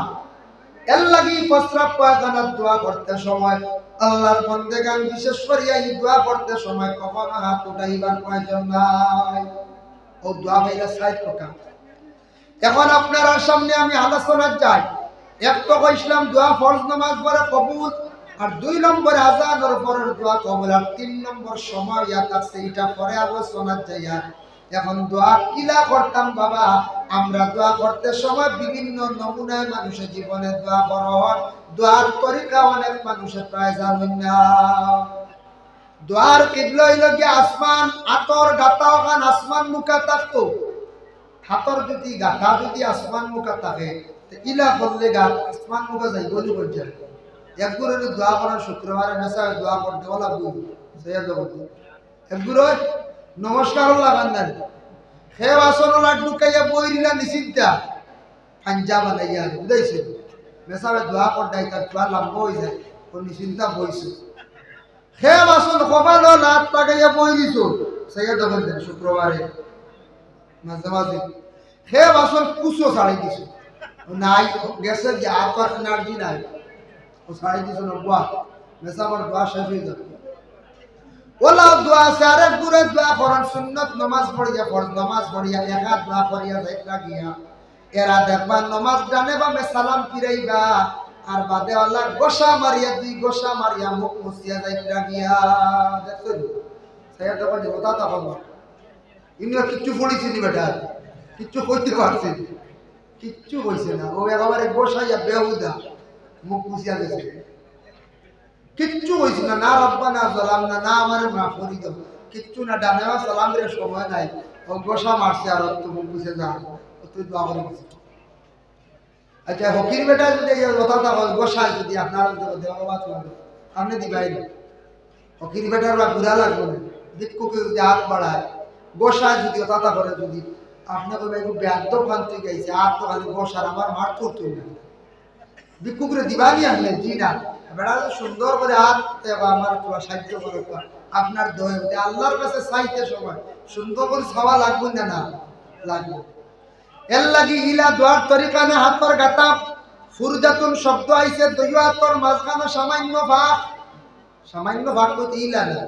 এর লাগি প্রস্রাব পায়খানার দোয়া করতে সময় আল্লাহর বন্দেগান বিশেষ করিয়া এই দোয়া করতে সময় কখনো হাত উঠাইবার প্রয়োজন নাই। ও দোয়া পাইলা চাইর প্রকার। এখন আপনারার সামনে আমি আলোচনাত যাই। এক তো কইছলাম দোয়া ফরজ নামাজ পড়ে কবুল, আর দুই নম্বরে আজানর পরর দোয়া কবুল, আর তিন নম্বর সময় ইয়া থাকছে, ইটা পরে আলোচনাত যাইয়া। এখন দোয়া কিলা করতাম বাবা, আমরা দোয়া করতে সময় বিভিন্ন নমুনায় মানুষে জীবনে দোয়া করইন, দোয়ার তরিকা অনেক মানুষে প্রায় জানইন না। দোয়ার কিবলা অইলো গিয়া আসমান, আতর গাতা অখান আসমান মুখা থাকতো। হাতর যুদি গাতা যুদি আসমান মুখা থাকে, তে ইলা করলে গা আসমান মুখা যাইবো নি বলছে। একগুরে দোয়া করার শুক্রবারে মেসাবে দোয়া করতে ওলা বউ, সৈয়দ বলতে। একগুরে নমস্কার লাগান নাই। হে বাসন লাড্ডু খাইয়া বই দিলা নিচিন্তা। পাঞ্জা বানাইয়া আর বুঝাইছে। মেসাবে দোয়া করতে তার দোয়া লম্বা অই যায়। ও নিচিন্তা বইছে। হে বাসন কপালো লাত লাগাইয়া বই দিছো, সাইয়া দোকান দেন শুক্রবারে মাঝে মাঝে। হে বাসন কুচো ছাড়াই দিছো, নাই, গেছে যে আর তো এনার্জি নাই, ও ছাড়াই দিছো না, বুয়া, মেসাবর দোয়া শেষ অই যাবে। ওলা দোয়া আছে, আরেক গুরে দোয়া করইন, সুন্নত নামাজ পড়িয়া, ফরজ নামাজ পড়িয়া, একা দোয়া করিয়া যাইতা গিয়া। এরা দেখবা নমাজ ডানে বামে সালাম ফিরাইবা, আর বাদে আল্লাহ গোসা মারিয়া, দুই গোসা মারিয়া মুখ মুছিয়া যাইতরা গিয়া। দেখছইন? সাইয়া দেখো যে ওটা তখন ইমরা কিচ্ছু পড়িছে নি বেটা, কিচ্ছু কইতে পারছে নি, কিচ্ছু কইছে না। ও একেবারে গোসাইয়া বেহুদা মুখ মুছিয়া গেছে। কিচ্ছু কইছে না, না রব্বানা জালামনা, না আমারে মাফ করি দাও, কিচ্ছু না। ডানে বামে সালাম দিলে সময় নাই, ও গোসা মারছে আর অত মুখ বুঝে যায়, ও তুই দোয়া করে গেছে। আচ্ছা, ফকির বেটা যুদি এই কথাটা কয়, গোসায় যুদি আপনার অন্তরে দেওয়া বাবা তোমার, আপনে দিবাই না। ফকির বেটার বা বুড়া লাগবো না, ভিক্ষুকে যুদি হাত বাড়ায়, গোসায় যুদি কথাটা করে যুদি, আপনে কইবা, "একটু বেয়াদ্দব খান তুই গাইছে, আর তো খালি গোসার আমার মার করতে না।" ভিক্ষুকরে দিবানি আনলে, জি না। বেটা সুন্দর করে হাত, "তে বা আমার একটু সাহায্য করো, আপনার দয়া।" তে আল্লাহর কাছে চাইতে সময় সুন্দর করে চাওয়া লাগবো না, না লাগবো। এর লাগি ইলা দোয়ার তরিকা না, হাতর গাতা ফুরজাতুন শব্দ আইছে, দুই হাতর মাঝখানে সামান্য ফাঁক, সামান্য ফাঁক কইতে ইলা না।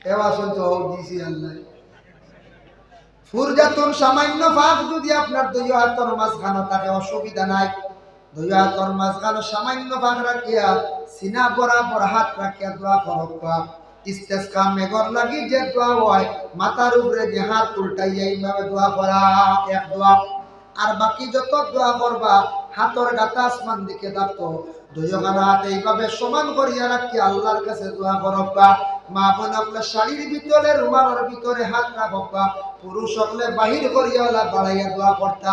এবার শুনতে হোক দিছি আল্লাহ। ফুরজাতুন, সামান্য ফাঁক যদি আপনার দুই হাতর মাঝখানো থাকে, অসুবিধা নাই। দুই হাতর মাঝখানো সামান্য ফাঁক রাখিয়া, সিনা বরাবর হাত রাখিয়া দোয়া করবা। ইস্তেসকা, মেঘর লাগি যে দোয়া হয়, মাথার উপরে যে হাত উল্টাইয়া এইভাবে দোয়া করা, এক দোয়া। আর বাকি যত দোয়া করবা, হাতর গাতা আসমান দিকে থাকতো, দুইওখান হাত এইভাবে সমান করিয়া রাখি আল্লাহর কাছে দোয়া করবা। মা বোন অকলে শাড়ির ভিতরে, রুমালর ভিতরে হাত রাখবা। পুরুষ অকলে বাহির করিয়া ওলা বাড়াইয়া দোয়া করতা।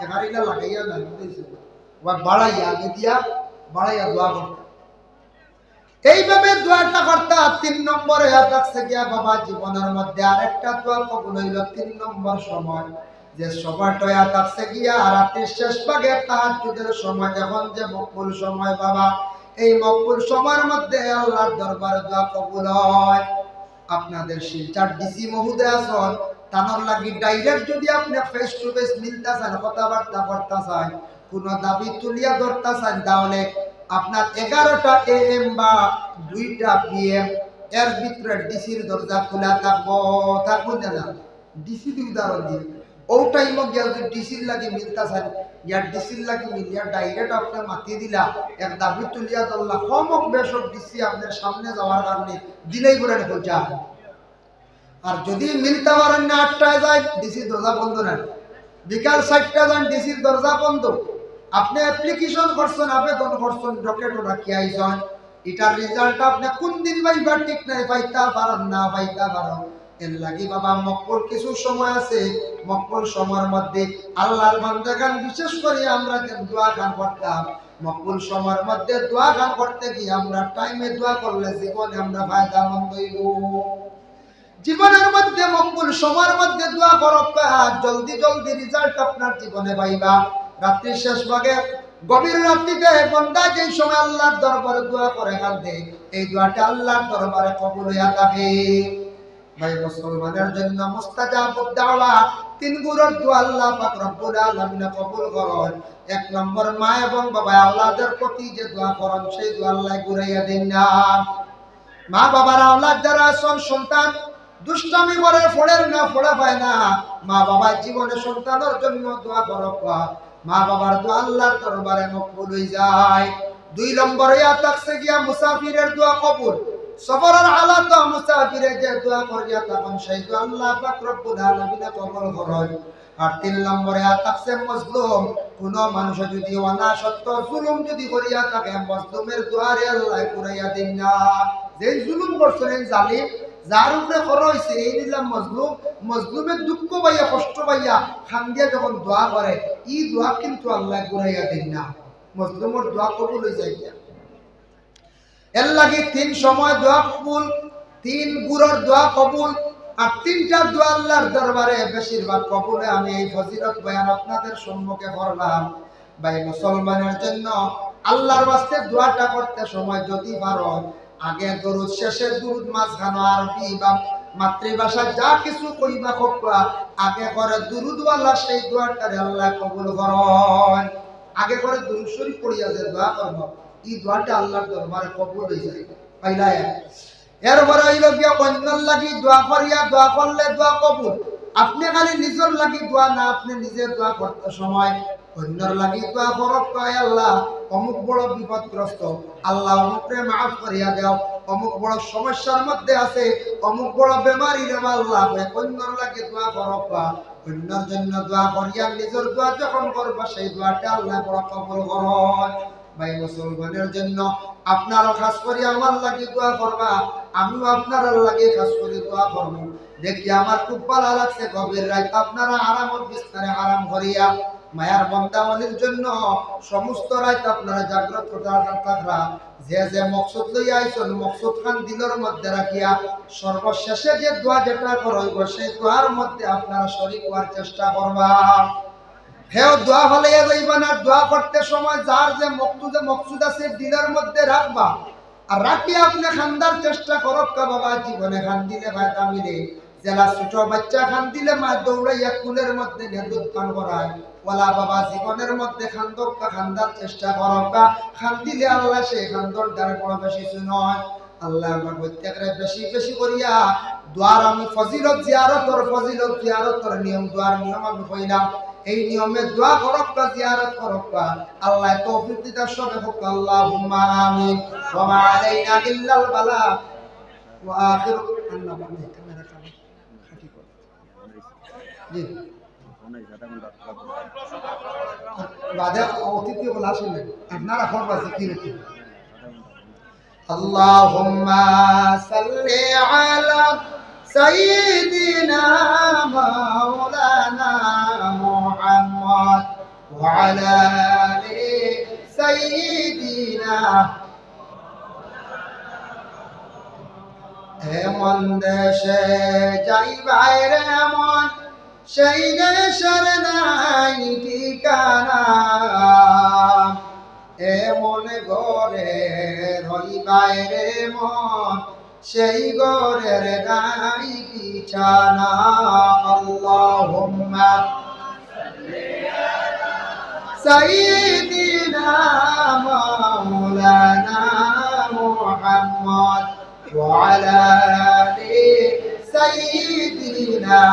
এখানে না লাগাইয়া না, বুঝাইছি? ওয়া বাড়াইয়া, আগে দিয়া বাড়াইয়া দোয়া করতা। এইভাবে দোয়াটা করতা। তিন নম্বরে আয়া থাকছে গিয়া বাবা, জীবনের মধ্যে আরেকটা দোয়া কবুল হইল তিন নম্বর সময়। যে সময়টা আয়া থাকছে গিয়া রাতের শেষ ভাগে তাহাজ্জুদের সময়, এখন যে মকবুল সময় বাবা, এই মকবুল সময়র মধ্যে আল্লাহর দরবারে দোয়া কবুল হয়। আপনাদের শিলচর ডিসি মহোদয় আছেন, তানর লাগি ডাইরেক্ট যদি আপনি ফেস টু ফেস মিলতা চান, কথাবার্তা করতা চান, কোনো দাবি তুলিয়া ধরতা চান, তাহলে আপনার এগারোটা এ এম বা দুইটা পি এম এর ভিতরে ডিসির দরজা খোলা থাকবো, থাকবো না, না? ডিসি দি উদাহরণ দিই, ও টাইমো গিয়া যদি ডিসির লাগি মিলতা চান, ইয়ার ডিসির লাগি মিলিয়া ডাইরেক্ট আপনার মাতি দিলা, এক দাবি তুলিয়া ধরলা, কম হোক বেশ হোক, ডিসি আপনার সামনে যাওয়ার কারণে দিলেই বলে খোঁজা। আর যদি মিলতা পারেন না, আটটায় যায়, ডিসির দরজা বন্ধ না। বিকাল চারটা যান, ডিসির দরজা বন্ধ। আপনি অ্যাপ্লিকেশন করছেন, আবেদন করছেন, ডকেটও রাখিয়া আইছেন, এটার রেজাল্ট আপনি কোন দিন পাইবা ঠিক নাই, পাইতা পারেন না পাইতা পারেন। এর লাগি বাবা মকবুল কিছু সময় আছে, মকবুল সময়র মধ্যে আল্লাহর বান্দাগান, বিশেষ করে আমরা যে দোয়া খান করতাম, মকবুল সময়র মধ্যে দোয়া খান করতে গিয়ে আমরা টাইমে দোয়া করলে জীবনে আমরা ফায়দামন্দ হইব। জীবনের মধ্যে মকবুল সময়র মধ্যে দোয়া করবা, জলদি জলদি রেজাল্ট আপনার জীবনে পাইবা। রাত্রির শেষ ভাগে, গভীর রাত্রিতে বন্দা যেই সময় আল্লাহর দরবারে দোয়া করে কান্দে, এই দোয়াটা আল্লাহর দরবারে কবুল হইয়া থাকে। ভাই, মুসলমানের জন্য মুস্তাজাবুদ দাওয়া, তিন গুরুর দোয়া আল্লাহ পাক রব্বুল আলামিনে কবুল করেন। এক নম্বর, মা এবং বাবা আওলাদের প্রতি যে দোয়া করেন, সেই দোয়া আল্লাহ ঘুরাইয়া দেন না। মা বাবার আওলাদ যারা আছেন, সন্তান দুষ্টামি করে, পড়ের না, পড়া পায় না, মা বাবা জীবনে সন্তানের জন্য দোয়া করবা। মা বাবার দোয়া আল্লাহর দরবারে মকবুল হয়ে যায়। দুই নম্বরে ইয়া থাকছে গিয়া মুসাফিরের দোয়া কবুল। সফরের হালাত মুসাফিরে যে দোয়া করিয়া তখন সেই দোয়া আল্লাহ পাক রব্বুল আলামিনে কবুল করেন। আর তিন নম্বরে আর থাকছে মজলুম। কোনো মানুষ যদি অনাসত্য জুলুম যদি করিয়া থাকে, মজলুমের দোয়ারে আল্লাহ ঘুরাইয়া দেন না। যেই জুলুম করছেন, এই জালিম, যার উপরে করা হয়েছে, এই নিলাম মজলুম। মজলুমের দুঃখ পাইয়া, কষ্ট পাইয়া, কান্দিয়া যখন দোয়া করে, এই দোয়া কিন্তু আল্লাহ ঘুরাইয়া দেন না। মজলুমের দোয়া কবুল হয়ে যায় গিয়া। এর লাগি তিন সময় দোয়া কবুল, তিন গুরুর দোয়া কবুল, আর তিনটা দোয়া আল্লাহর দরবারে বেশিরভাগ কবুলে আমি এই ফজিলত বয়ান আপনাদের সম্মুখে করলাম। ভাই, মুসলমানের জন্য আল্লাহর ওয়াস্তে দোয়াটা করতে সময় যদি পারো, আগে দরুদ, শেষে দরুদ, মাঝখানো আরবি বা মাতৃভাষা যা কিছু কইবা কইবা, আগে করে দরুদওয়ালা সেই দোয়াটারে আল্লাহ কবুল করেন। আগে করে দরুদ শরীফ পড়িয়া যে দোয়া করবো, এই দোয়াটা আল্লাহর দরবারে কবুল হয়ে যায়। পাইলা এক। এরপরে হইল গিয়া অন্যর লাগি দোয়া করিয়া, দোয়া করলে দোয়া কবুল। আপনি খালি নিজের লাগি দোয়া না, আপনি নিজে দোয়া করতে সময় অন্যর লাগি দোয়া করক, কয়, "আল্লাহ, অমুক বড় বিপদগ্রস্ত, আল্লাহ, অমুকরে মাফ করিয়া দাও, অমুক বড় সমস্যার মধ্যে আছে, অমুক বড় বেমারি রে বা আল্লাহ", কয়, অন্যর লাগি দোয়া করক। অন্যর জন্য দোয়া করিয়া নিজের দোয়া যখন করবা, সেই দোয়াটা আল্লাহ বড় কবুল করেন। ভাই, মুসলমানের জন্য আপনারাও খাস করি আমার লাগি দোয়া করবা, আমিও আপনারার লাগি খাস করি দোয়া করবো। দেখি আমার খুব ভালো লাগছে, গভীর রাত আপনারা আরামর বিস্তারে আরাম করিয়া মায়ার বন্দাবলির জন্য সমস্ত রাত আপনারা জাগ্রত থাকরা। যে যে মকসুদ লইয়া আইছন, মকসুদ খান দিলর মধ্যে রাখিয়া সর্বশেষে যে দোয়া যেটা করা হইব, সেই দোয়ার মধ্যে আপনারা শরিক হওয়ার চেষ্টা করবা। হেও দোয়া ফালাইয়া যাইবা না, দোয়া করতে সময় যার যে মকসুদে, মকসুদ আছে দিলর মধ্যে রাখবা। আর রাখি আপনি কান্দার চেষ্টা করক্কা, বাবা, জীবনে কান্দিলে ফায়দা মিলে। যেলা ছোট বাচ্চা কান্দিলে মা দৌড়াইয়া কুলের মধ্যে নিয়া দুধ পান করায়, ওলা বাবা জীবনের মধ্যে কান্দক্কা, কান্দার চেষ্টা করক্কা। কান্দিলে আল্লাহ সেই কান্দর দ্বারা বড় বেশি শুনয়। আল্লাহ আমরা প্রত্যেকরে বেশি বেশি করিয়া দোয়ার আমি ফজিলত, জিয়ারতর ফজিলত, জিয়ারতর নিয়ম, দোয়ার নিয়ম আমি কইলাম। এই নিয়মে দোয়া করউক্কা, জিয়ারত করউক্কা। আল্লাহ তৌফিক দিতা সবে কউক্কা, আল্লাহুম্মা আমিন। ওয়া মা আলাইনা ইল্লাল বালাগ। ওয়া আখিরু, আল্লাহ মানে ক্যামেরা কানে খাটি করে। জি। বাদে অতিথি অকল আছইন, আপনারা করবা জিকির কি? اللهم صل على سيدنا مولانا محمد وعلى آل سيدنا। এমন দেশে যাইবায় রে মন, সেই দেশের নাই ঠিকানা। এমন ঘরে রইবায় রে মন, সেই ঘরের নাই বিছানা। اللهم سيدنا مولانا محمد وعلى آل سيدنا।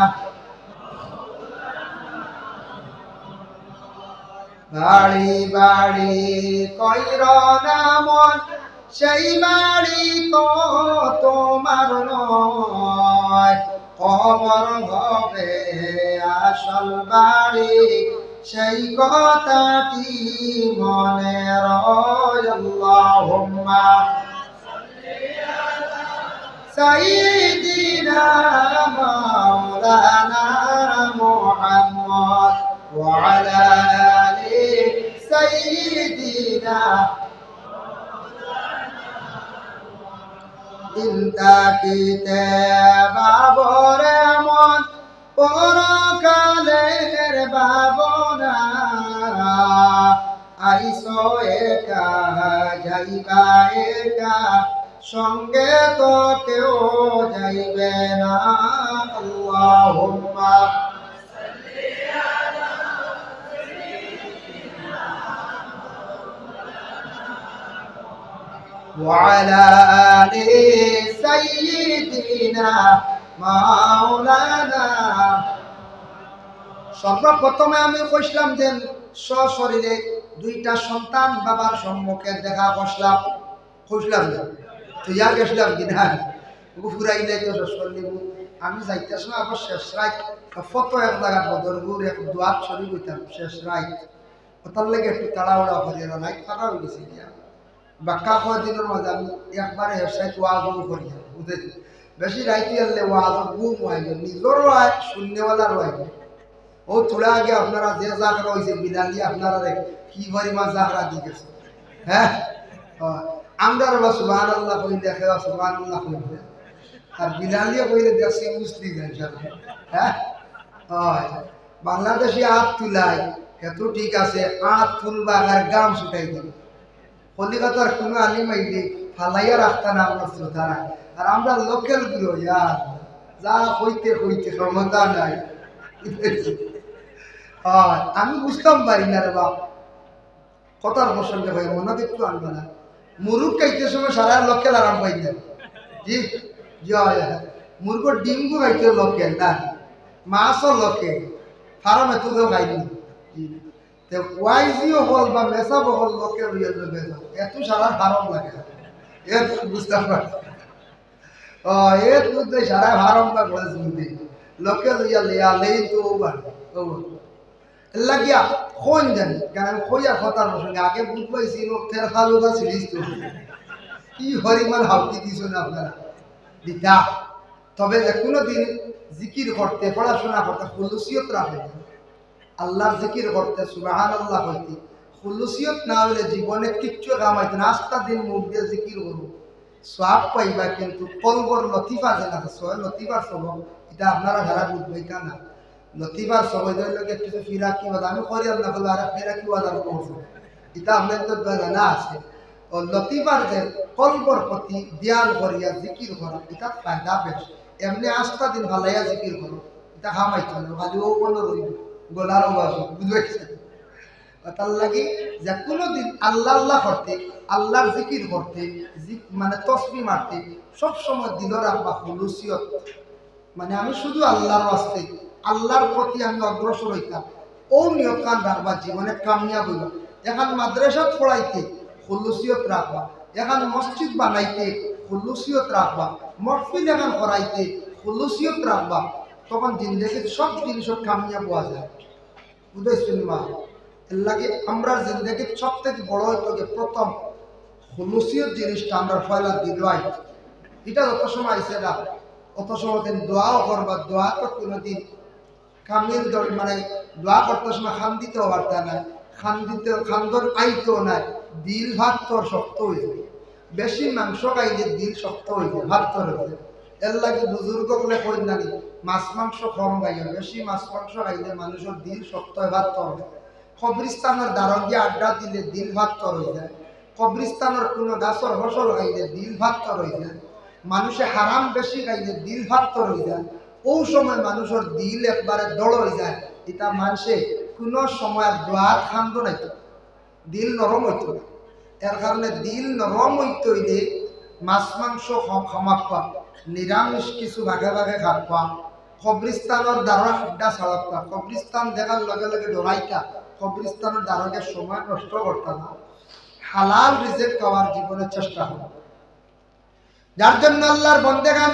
বাড়ি বাড়ি কইর না মন, সেই বাড়ি তো তোমার নয়। কবর হবে আসল বাড়ি, সেই কথাটি মনে রয়। اللهم سيدنا مولانا محمد وعلى آل سيدنا। দিন থাকিতে বাবরে মন পরকালের ভাবনা, আইছো একা, যাইবা একা, সঙ্গে তো কেউ যাইবে না। اللهم وعلى آل سيدنا مولانا। সর্বপ্রথমে আমি কইছিলাম যে সশরীরে দুইটা সন্তান বাবার সম্মুখে দেখা করছিলাম, কইছিলাম না? তো ইয়া গেছিলাম কি না? ওগু ফুরাই নাই তো সশরীরে। আমি যাইতে সময় আবার শেষ রাইত, ফটো এক জায়গা বদরপুর এক দোয়াত শরীফ হইতাম, শেষ রাইত। ওটার লাগে একটু তাড়াহুড়া করিয়া না, রাইত পাকা হয়ে গেছে গিয়া। বাক্কা কয়দিনের মাঝে আমি একবারে হেসাইত ওয়াজও করিয়া, বুঝেছি? বেশি রাইতে আনলে ওয়াজ ঘুম হয় না, নিজেরও হয়, শুননেওয়ালারও হয় না। ও থোড়া আগে আপনারা যে জাগরা হইছে, বিলালি আপনারা রে, কি পরিমাণ জাগরা দিয়ে গেছে, হ্যাঁ? হ্যাঁ। আমরা আবার সুবহানাল্লাহ কইলে, কেউ সুবহানাল্লাহ কইলে, আর বিলালিয়ে কইলে দেখছি মুসলিম যায়, হ্যাঁ? হয়। বাংলাদেশে আত তুলাই, এত ঠিক আছে, আত তুলবা আর গাম ছুটাই দিবা। কলিকাতার কোনো আলিম আইলে ফালাইয়া রাখতা না আমার শ্রোতারা। আর আমরা লোকাল গুলো, ইয়ার, যা কইতে কইতে ক্ষমতা নাই। হয়, আমি বুঝতাম পারি না রে বাপ। কথার প্রসঙ্গে হয়, মনে দেখতে আনবে না। মুরগ খাইতে সময় সারা লোকাল আরাম পাই না। জি, জি, হয়, হয়। মুরগর ডিমগু খাইতে লোকাল না, মাছও লোকাল, ফার্মে তো কেউ খাইনি। জি। তে ওয়াইজি অকল বা মেসাব অকল লোকাল লইয়া লইবে না। এত সারা ফার্ম লাগে। এত বুঝতাম পারি। ও, এত বুঝতে সারা ফার্ম বা ঘরে শুনতে। লোকাল লইয়া লইয়া লেই তো ও বাড়ি। ও বাড়ি। লাগিয়া কোন জানি, কারণ আমি কইয়া কথার প্রসঙ্গে আগে বুঝ পাইছি, ও তেরফালুদা সিরিজ তো। কি হরিমান হাউকি দিছো না আপনারা? দিতা। তবে যে কোনো দিন জিকির করতে, পড়াশোনা করতে, খুলুসিয়ত রাখে। আল্লাহর জিকির করতে, সুবহানাল্লাহ কইতে, খুলুসিয়ত না হইলে জীবনে কিচ্ছু কাম আইতো না। আস্তা দিন মুখ দিয়ে জিকির করবো, সওয়াব পাইবা, কিন্তু কলবর লতিফা যেন আছে, সবে লতিফার সবক, এটা আপনারা যারা বুঝবাইতা না। লতিফার সবক হইল গিয়ে কিছু ফিরাকি ওয়াজ, আমি করি আল্লাহ বলে, আর ফিরাকি ওয়াজ আর করবো। এটা আপনার তো জানা আছে। ও লতিফার যে কলবর প্রতি ধ্যান করিয়া জিকির করা, এটা ফায়দা বেশ। এমনি আস্তা দিন ফালাইয়া জিকির করো, এটা কাম আইতো না, খালি ও মনে রইব, গলার আওয়াজ, বুঝবাইছেন? তার লাগি যে কোনো দিন আল্লাহ আল্লাহ করতে, আল্লাহর জিকির করতে, জিক-, মানে তসবি মারতে, সব সময় দিল রাখবা খুলুসিয়ত, মানে আমি শুধু আল্লাহর ওয়াস্তে, আল্লাহর প্রতি আমি অগ্রসর হইতাম। ও নিয়তখান রাখবা, জীবনে কামিয়াব হইবা। এখন মাদ্রাসাত পড়াইতে খুলুসিয়ত রাখবা, এখন মসজিদ বানাইতে খুলুসিয়ত রাখবা, মহফিল এখন করাইতে খুলুসিয়ত রাখবা, তখন জিন্দেগির সব জিনিসও কামিয়াব হওয়া যায়। বুঝাইছনি বা? এর লাগি আমরার জিন্দেগির সব থেকে বড় হইতো যে প্রথম খুলুসিয়ত জিনিসটা আমরার পয়লা দিল আইতো। এটা যত সময় আইছে না, অত সময় তুমি দোয়াও করবা, দোয়া তো কোনোদিন কামিল দর-, মানে দোয়া করতে সময় খান্দিতেও পারতা না, খান্দিতে খান্দন আইতো না, দিল ভাত্তর শক্ত হইতো। বেশি মাংস খাইলে দিল শক্ত হইতো, ভাত্তর হইতো। এর লাগি বুজুর্গ বলে কই নানি, মাছ মাংস কম খাইও, বেশি মাছ মাংস খাইলে মানুষের দিল শক্ত হয়, ভাত্তর হয়। কবরিস্তানের দ্বারো গিয়া আড্ডা দিলে দিল ভাত্তর হয়ে যায়। কবরিস্তানের কোনো গাছর ফসল খাইলে দিল ভাত্তর হয়ে যায়। মানুষে হারাম বেশি খাইলে দিল ভাত্তর হয়ে যায়। ওই সময় মানুষের দিল একবারে দড় হয়ে যায়। এটা মানুষে কোনো সময় আর দোয়াত খান্দ নাইতো, দিল নরম হইতো না। এর কারণে দিল নরম হইতে হইলে মাছ মাংস কম খামাক্কা, নিরামিষ কিছু ভাগে ভাগে খাক্কা, কবরিস্তানের দ্বারো আড্ডা ছাড়াক্কা। কবরিস্তান দেখার লগে লগে ডরাইতা, কবরিস্তানের দ্বারকে সময় নষ্ট করতা না, হালাল রিজিক খাওয়ার জীবনে চেষ্টা করো। যার জন্য আল্লাহর বন্দেগান,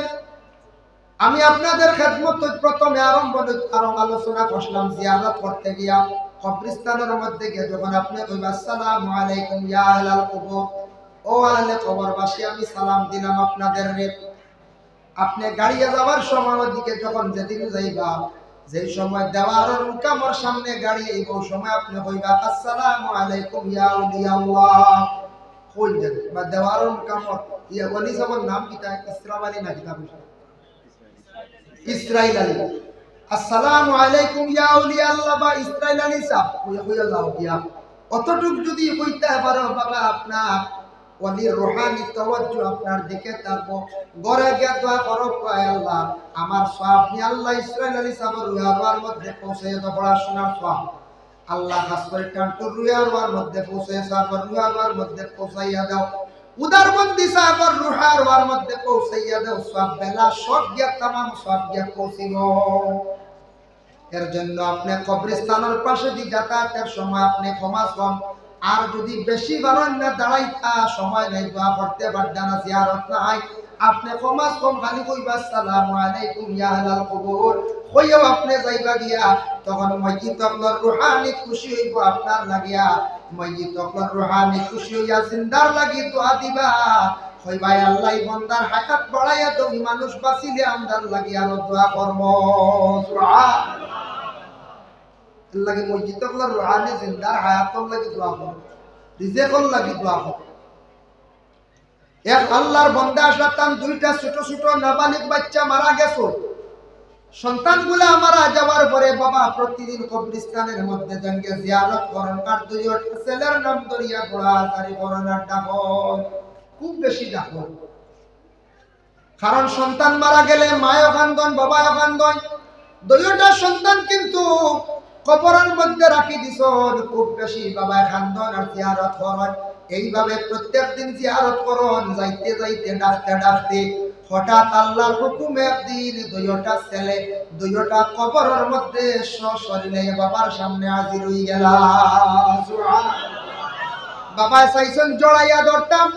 আমি আপনাদের খেদমত প্রথমে আরম্ভ নই-, আরম্ভ আলোচনা করছিলাম, জিয়ারত করতে গিয়া কবরিস্তানের মধ্যে গিয়ে যখন আপনি কইবা, "আসসালামু আলাইকুম ইয়া আহলাল কবর, ও আহলে কবরবাসী, আমি সালাম দিলাম আপনাদের রে।" আপনি গাড়িয়ে যাওয়ার সময় ওদিকে যখন যেদিন যাইবা, যেই সময় দেওয়ারর মুকামর সামনে গাড়ি আইব, ওই সময় আপনি কইবা, "আসসালামু আলাইকুম ইয়া আউলিয়া আল্লাহ।" কই যান? বা দেওয়ারর মুকামর, ইয়া, ওলি সাহেবের নাম কিতা? ইসরাফ আলী না কিতা? ইসরাইল আলী। "আসসালামু আলাইকুম ইয়া আউলিয়া আল্লাহ" বা ইসরাইল আলী সাহেব, কইয়া, কইয়া যাও গিয়া। অতটুক যদি কইতে পারো বাবা, আপনার ওলির রুহানি তাওয়াজ্জু আপনার দিকে থাকবো। ঘরে গিয়া দোয়া করো, "আয় আল্লাহ, আমার সওয়াব নি আল্লাহ ইসরাইল আলী সাহেবের রুহার মধ্যে পৌঁছাইয়া দাও, পড়াশোনার সওয়াব।" আল্লাহ খাস করে টান্টুর রুহার মধ্যে পৌঁছাইয়া, সাহেবের রুহার মধ্যে পৌঁছাইয়া দাও। উদারবন্দি সাহেবের রুহার মধ্যে পৌঁছাইয়া দাও। সওয়াব বেলা সব গিয়া, তামাম সওয়াব গিয়া পৌঁছিব। এর জন্য আপনি কবরস্থানের পাশে দি যাতায়াতের সময় আপনি ক্ষমা চান। আর যদি বেশি বারণ না দাঁড়াইতা, সময় নাই, দোয়া করতে পারতা না, জিয়ারত নাই, আপনি ক্ষমা চান, খালি কইবা, "আসসালামু আলাইকুম ইয়া আহলাল কবর।" কইয়াও আপনি যাইবা গিয়া, তখন মইয়িত অকলর রুহানি খুশি হইব আপনার লাগিয়া, মইয়িত অকলর রুহানি খুশি হইয়া জিন্দার লাগি দোয়া দিবা। কইবা, "আল্লাহ, ই বন্দার হায়াত বাড়াইয়া দেও, ই মানুষ বাঁচিলে আমরার লাগি আরো দোয়া করমু।" সুবহানাল্লাহ। এর লাগি মইয়িত অকলর রুহানি জিন্দার হায়াতর লাগি দোয়া করো, রিজিকর লাগি দোয়া করো। এক আল্লাহর বন্দা আছলা, তান দুইটা ছোট ছোট নাবালিগ বাচ্চা মারা গেছে। সন্তানগুলা মারা যাওয়ার পরে বাবা প্রতিদিন কবরস্থানের মধ্যে যাইন গিয়া জিয়ারত করইন, আর দুইওটা ছেলের নাম ধরিয়া দৌড়াদৌড়ি করইন আর ডাকইন, খুব বেশি ডাকইন। কারণ সন্তান মারা গেলে মায়ও কান্দইন, বাবায়ও কান্দইন। দুইওটা সন্তান কিন্তু কবরর মধ্যে রাখি দিছইন, খুব বেশি বাবায় কান্দইন আর জিয়ারত করইন। এইভাবে প্রত্যেক দিন জিয়ারত করইন, যাইতে যাইতে, ডাকতে ডাকতে, হঠাৎ আল্লাহর হুকুমে একদিন দুইওটা ছেলে, দুইওটা কবরর মধ্যে সশরীরে বাবার সামনে হাজির হই গেলা। বাবায় চাইছইন জড়াইয়া ধরতাম,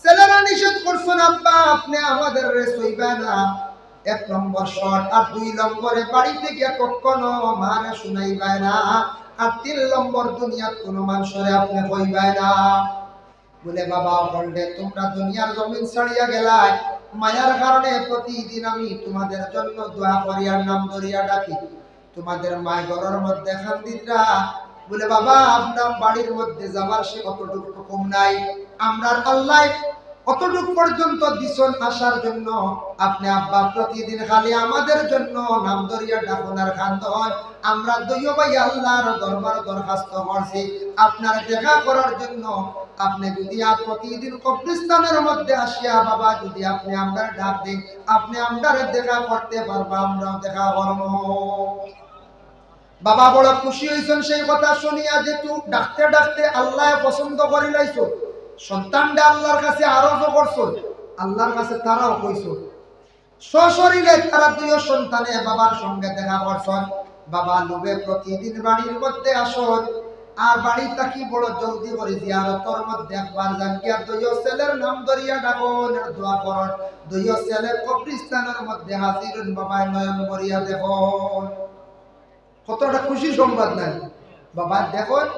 ছেলেরা নিষেধ করছইন, "আব্বা, আপনে আমাদেররে ছইবা না।" এক নম্বর শর্ত, আর দুই নম্বরে বাড়িত গিয়া কখনো মারে শুনাইবায় না, আর তিন নম্বর দুনিয়াত কুনু মানষরে আপনে কইবায় না। বলে, "বাবা, হকলরে তুমরা দুনিয়ার জমিন ছাড়িয়া গেলায়, মায়ার কারণে প্রতিদিন আমি তুমাদের জন্য দোয়া করি আর নাম ধরিয়া ডাকি।" তুমাদের মায় ঘরর মধ্যে কান্দিতরা। বলে, "বাবা, আমরার বাড়ির মধ্যে যাওয়ার সে অতটুক হুকুম নাই, আমরার আল্লায় অতটুক পর্যন্ত দিছইন আসার জন্য। আপনে আব্বা প্রতিদিন খালি আমাদের জন্য নাম ধরিয়া ডাকইন আর কান্দইন। আমরা দুইও ভাই আল্লাহর দরবার দরখাস্ত করছি আপনার দেখা করার জন্য। আপনে যদি আর প্রতিদিন কবরস্থানের মধ্যে আসিয়া বাবা যদি আপনে আমরারে ডাক দেইন, আপনে আমরারে দেখা করতে পারবা, আমরাও দেখা করমু।" বাবা বড় খুশি অইছইন সেই কথা শুনিয়া যে তু ডাকতে ডাকতে আল্লায় পছন্দ করিলাইছইন, সন্তানরে আল্লার কাছে আরজও করছইন, আল্লার কাছে তারাও কইছইন। সশরীরে তারা দুইও সন্তানে বাবার সঙ্গে দেখা করছইন। বাবা লোভে প্রতিদিন বাড়ির মধ্যে আসইন, আর বাড়ি থাকি বড় জলদি করি জিয়ারতর মধ্যে একবার যাইন গিয়া দুইও ছেলের নাম ধরিয়া ডাকইন আর দোয়া করইন। দুইও ছেলে কবরস্থানর মধ্যে হাজির অইন, বাবায় নয়ন ভরিয়া দেখইন। কত একটা খুশির সংবাদ নায়? বাবা দেখইন,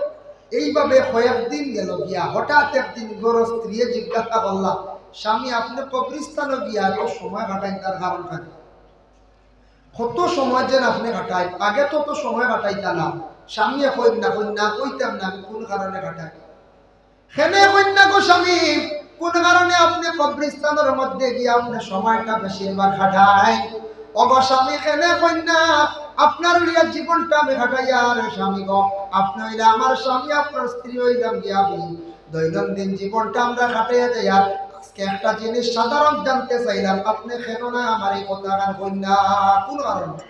এইভাবে কয়েকদিন গেল গিয়া, হঠাৎ একদিন ঘরর স্ত্রীয়ে জিজ্ঞাসা করলা, "স্বামী, আপনে কবরস্থানো গিয়া এত সময় কাটাইন, তার কারণটা কিতা? কত সময় যেন আপনে কাটাইন, আগে তো অত সময় কাটাইতা না।" স্বামীয়ে কইন না, কইন না, কইতাম না আমি কুন কারণে কাটাই। কেনে কইন না গো স্বামী, কুন কারণে আপনে কবরস্থানর মধ্যে গিয়া আপনে সময়টা বেশিরভাগ কাটাইন? ও গো স্বামী, কেনে কইন না, আপনার লইয়া জীবনটা আমি কাটাইয়ার স্বামী গো। আপনে অইলা আমার স্বামী, আপনার স্ত্রী অইলাম গিয়া আমি। দৈনন্দিন জীবনটা আমরা কাটাইয়া যাইয়ার। আজকে একটা জিনিস সাধারণ জানতে চাইলাম, আপনে কেন না আমার এই কথাখান কইন না? কুন কারণে?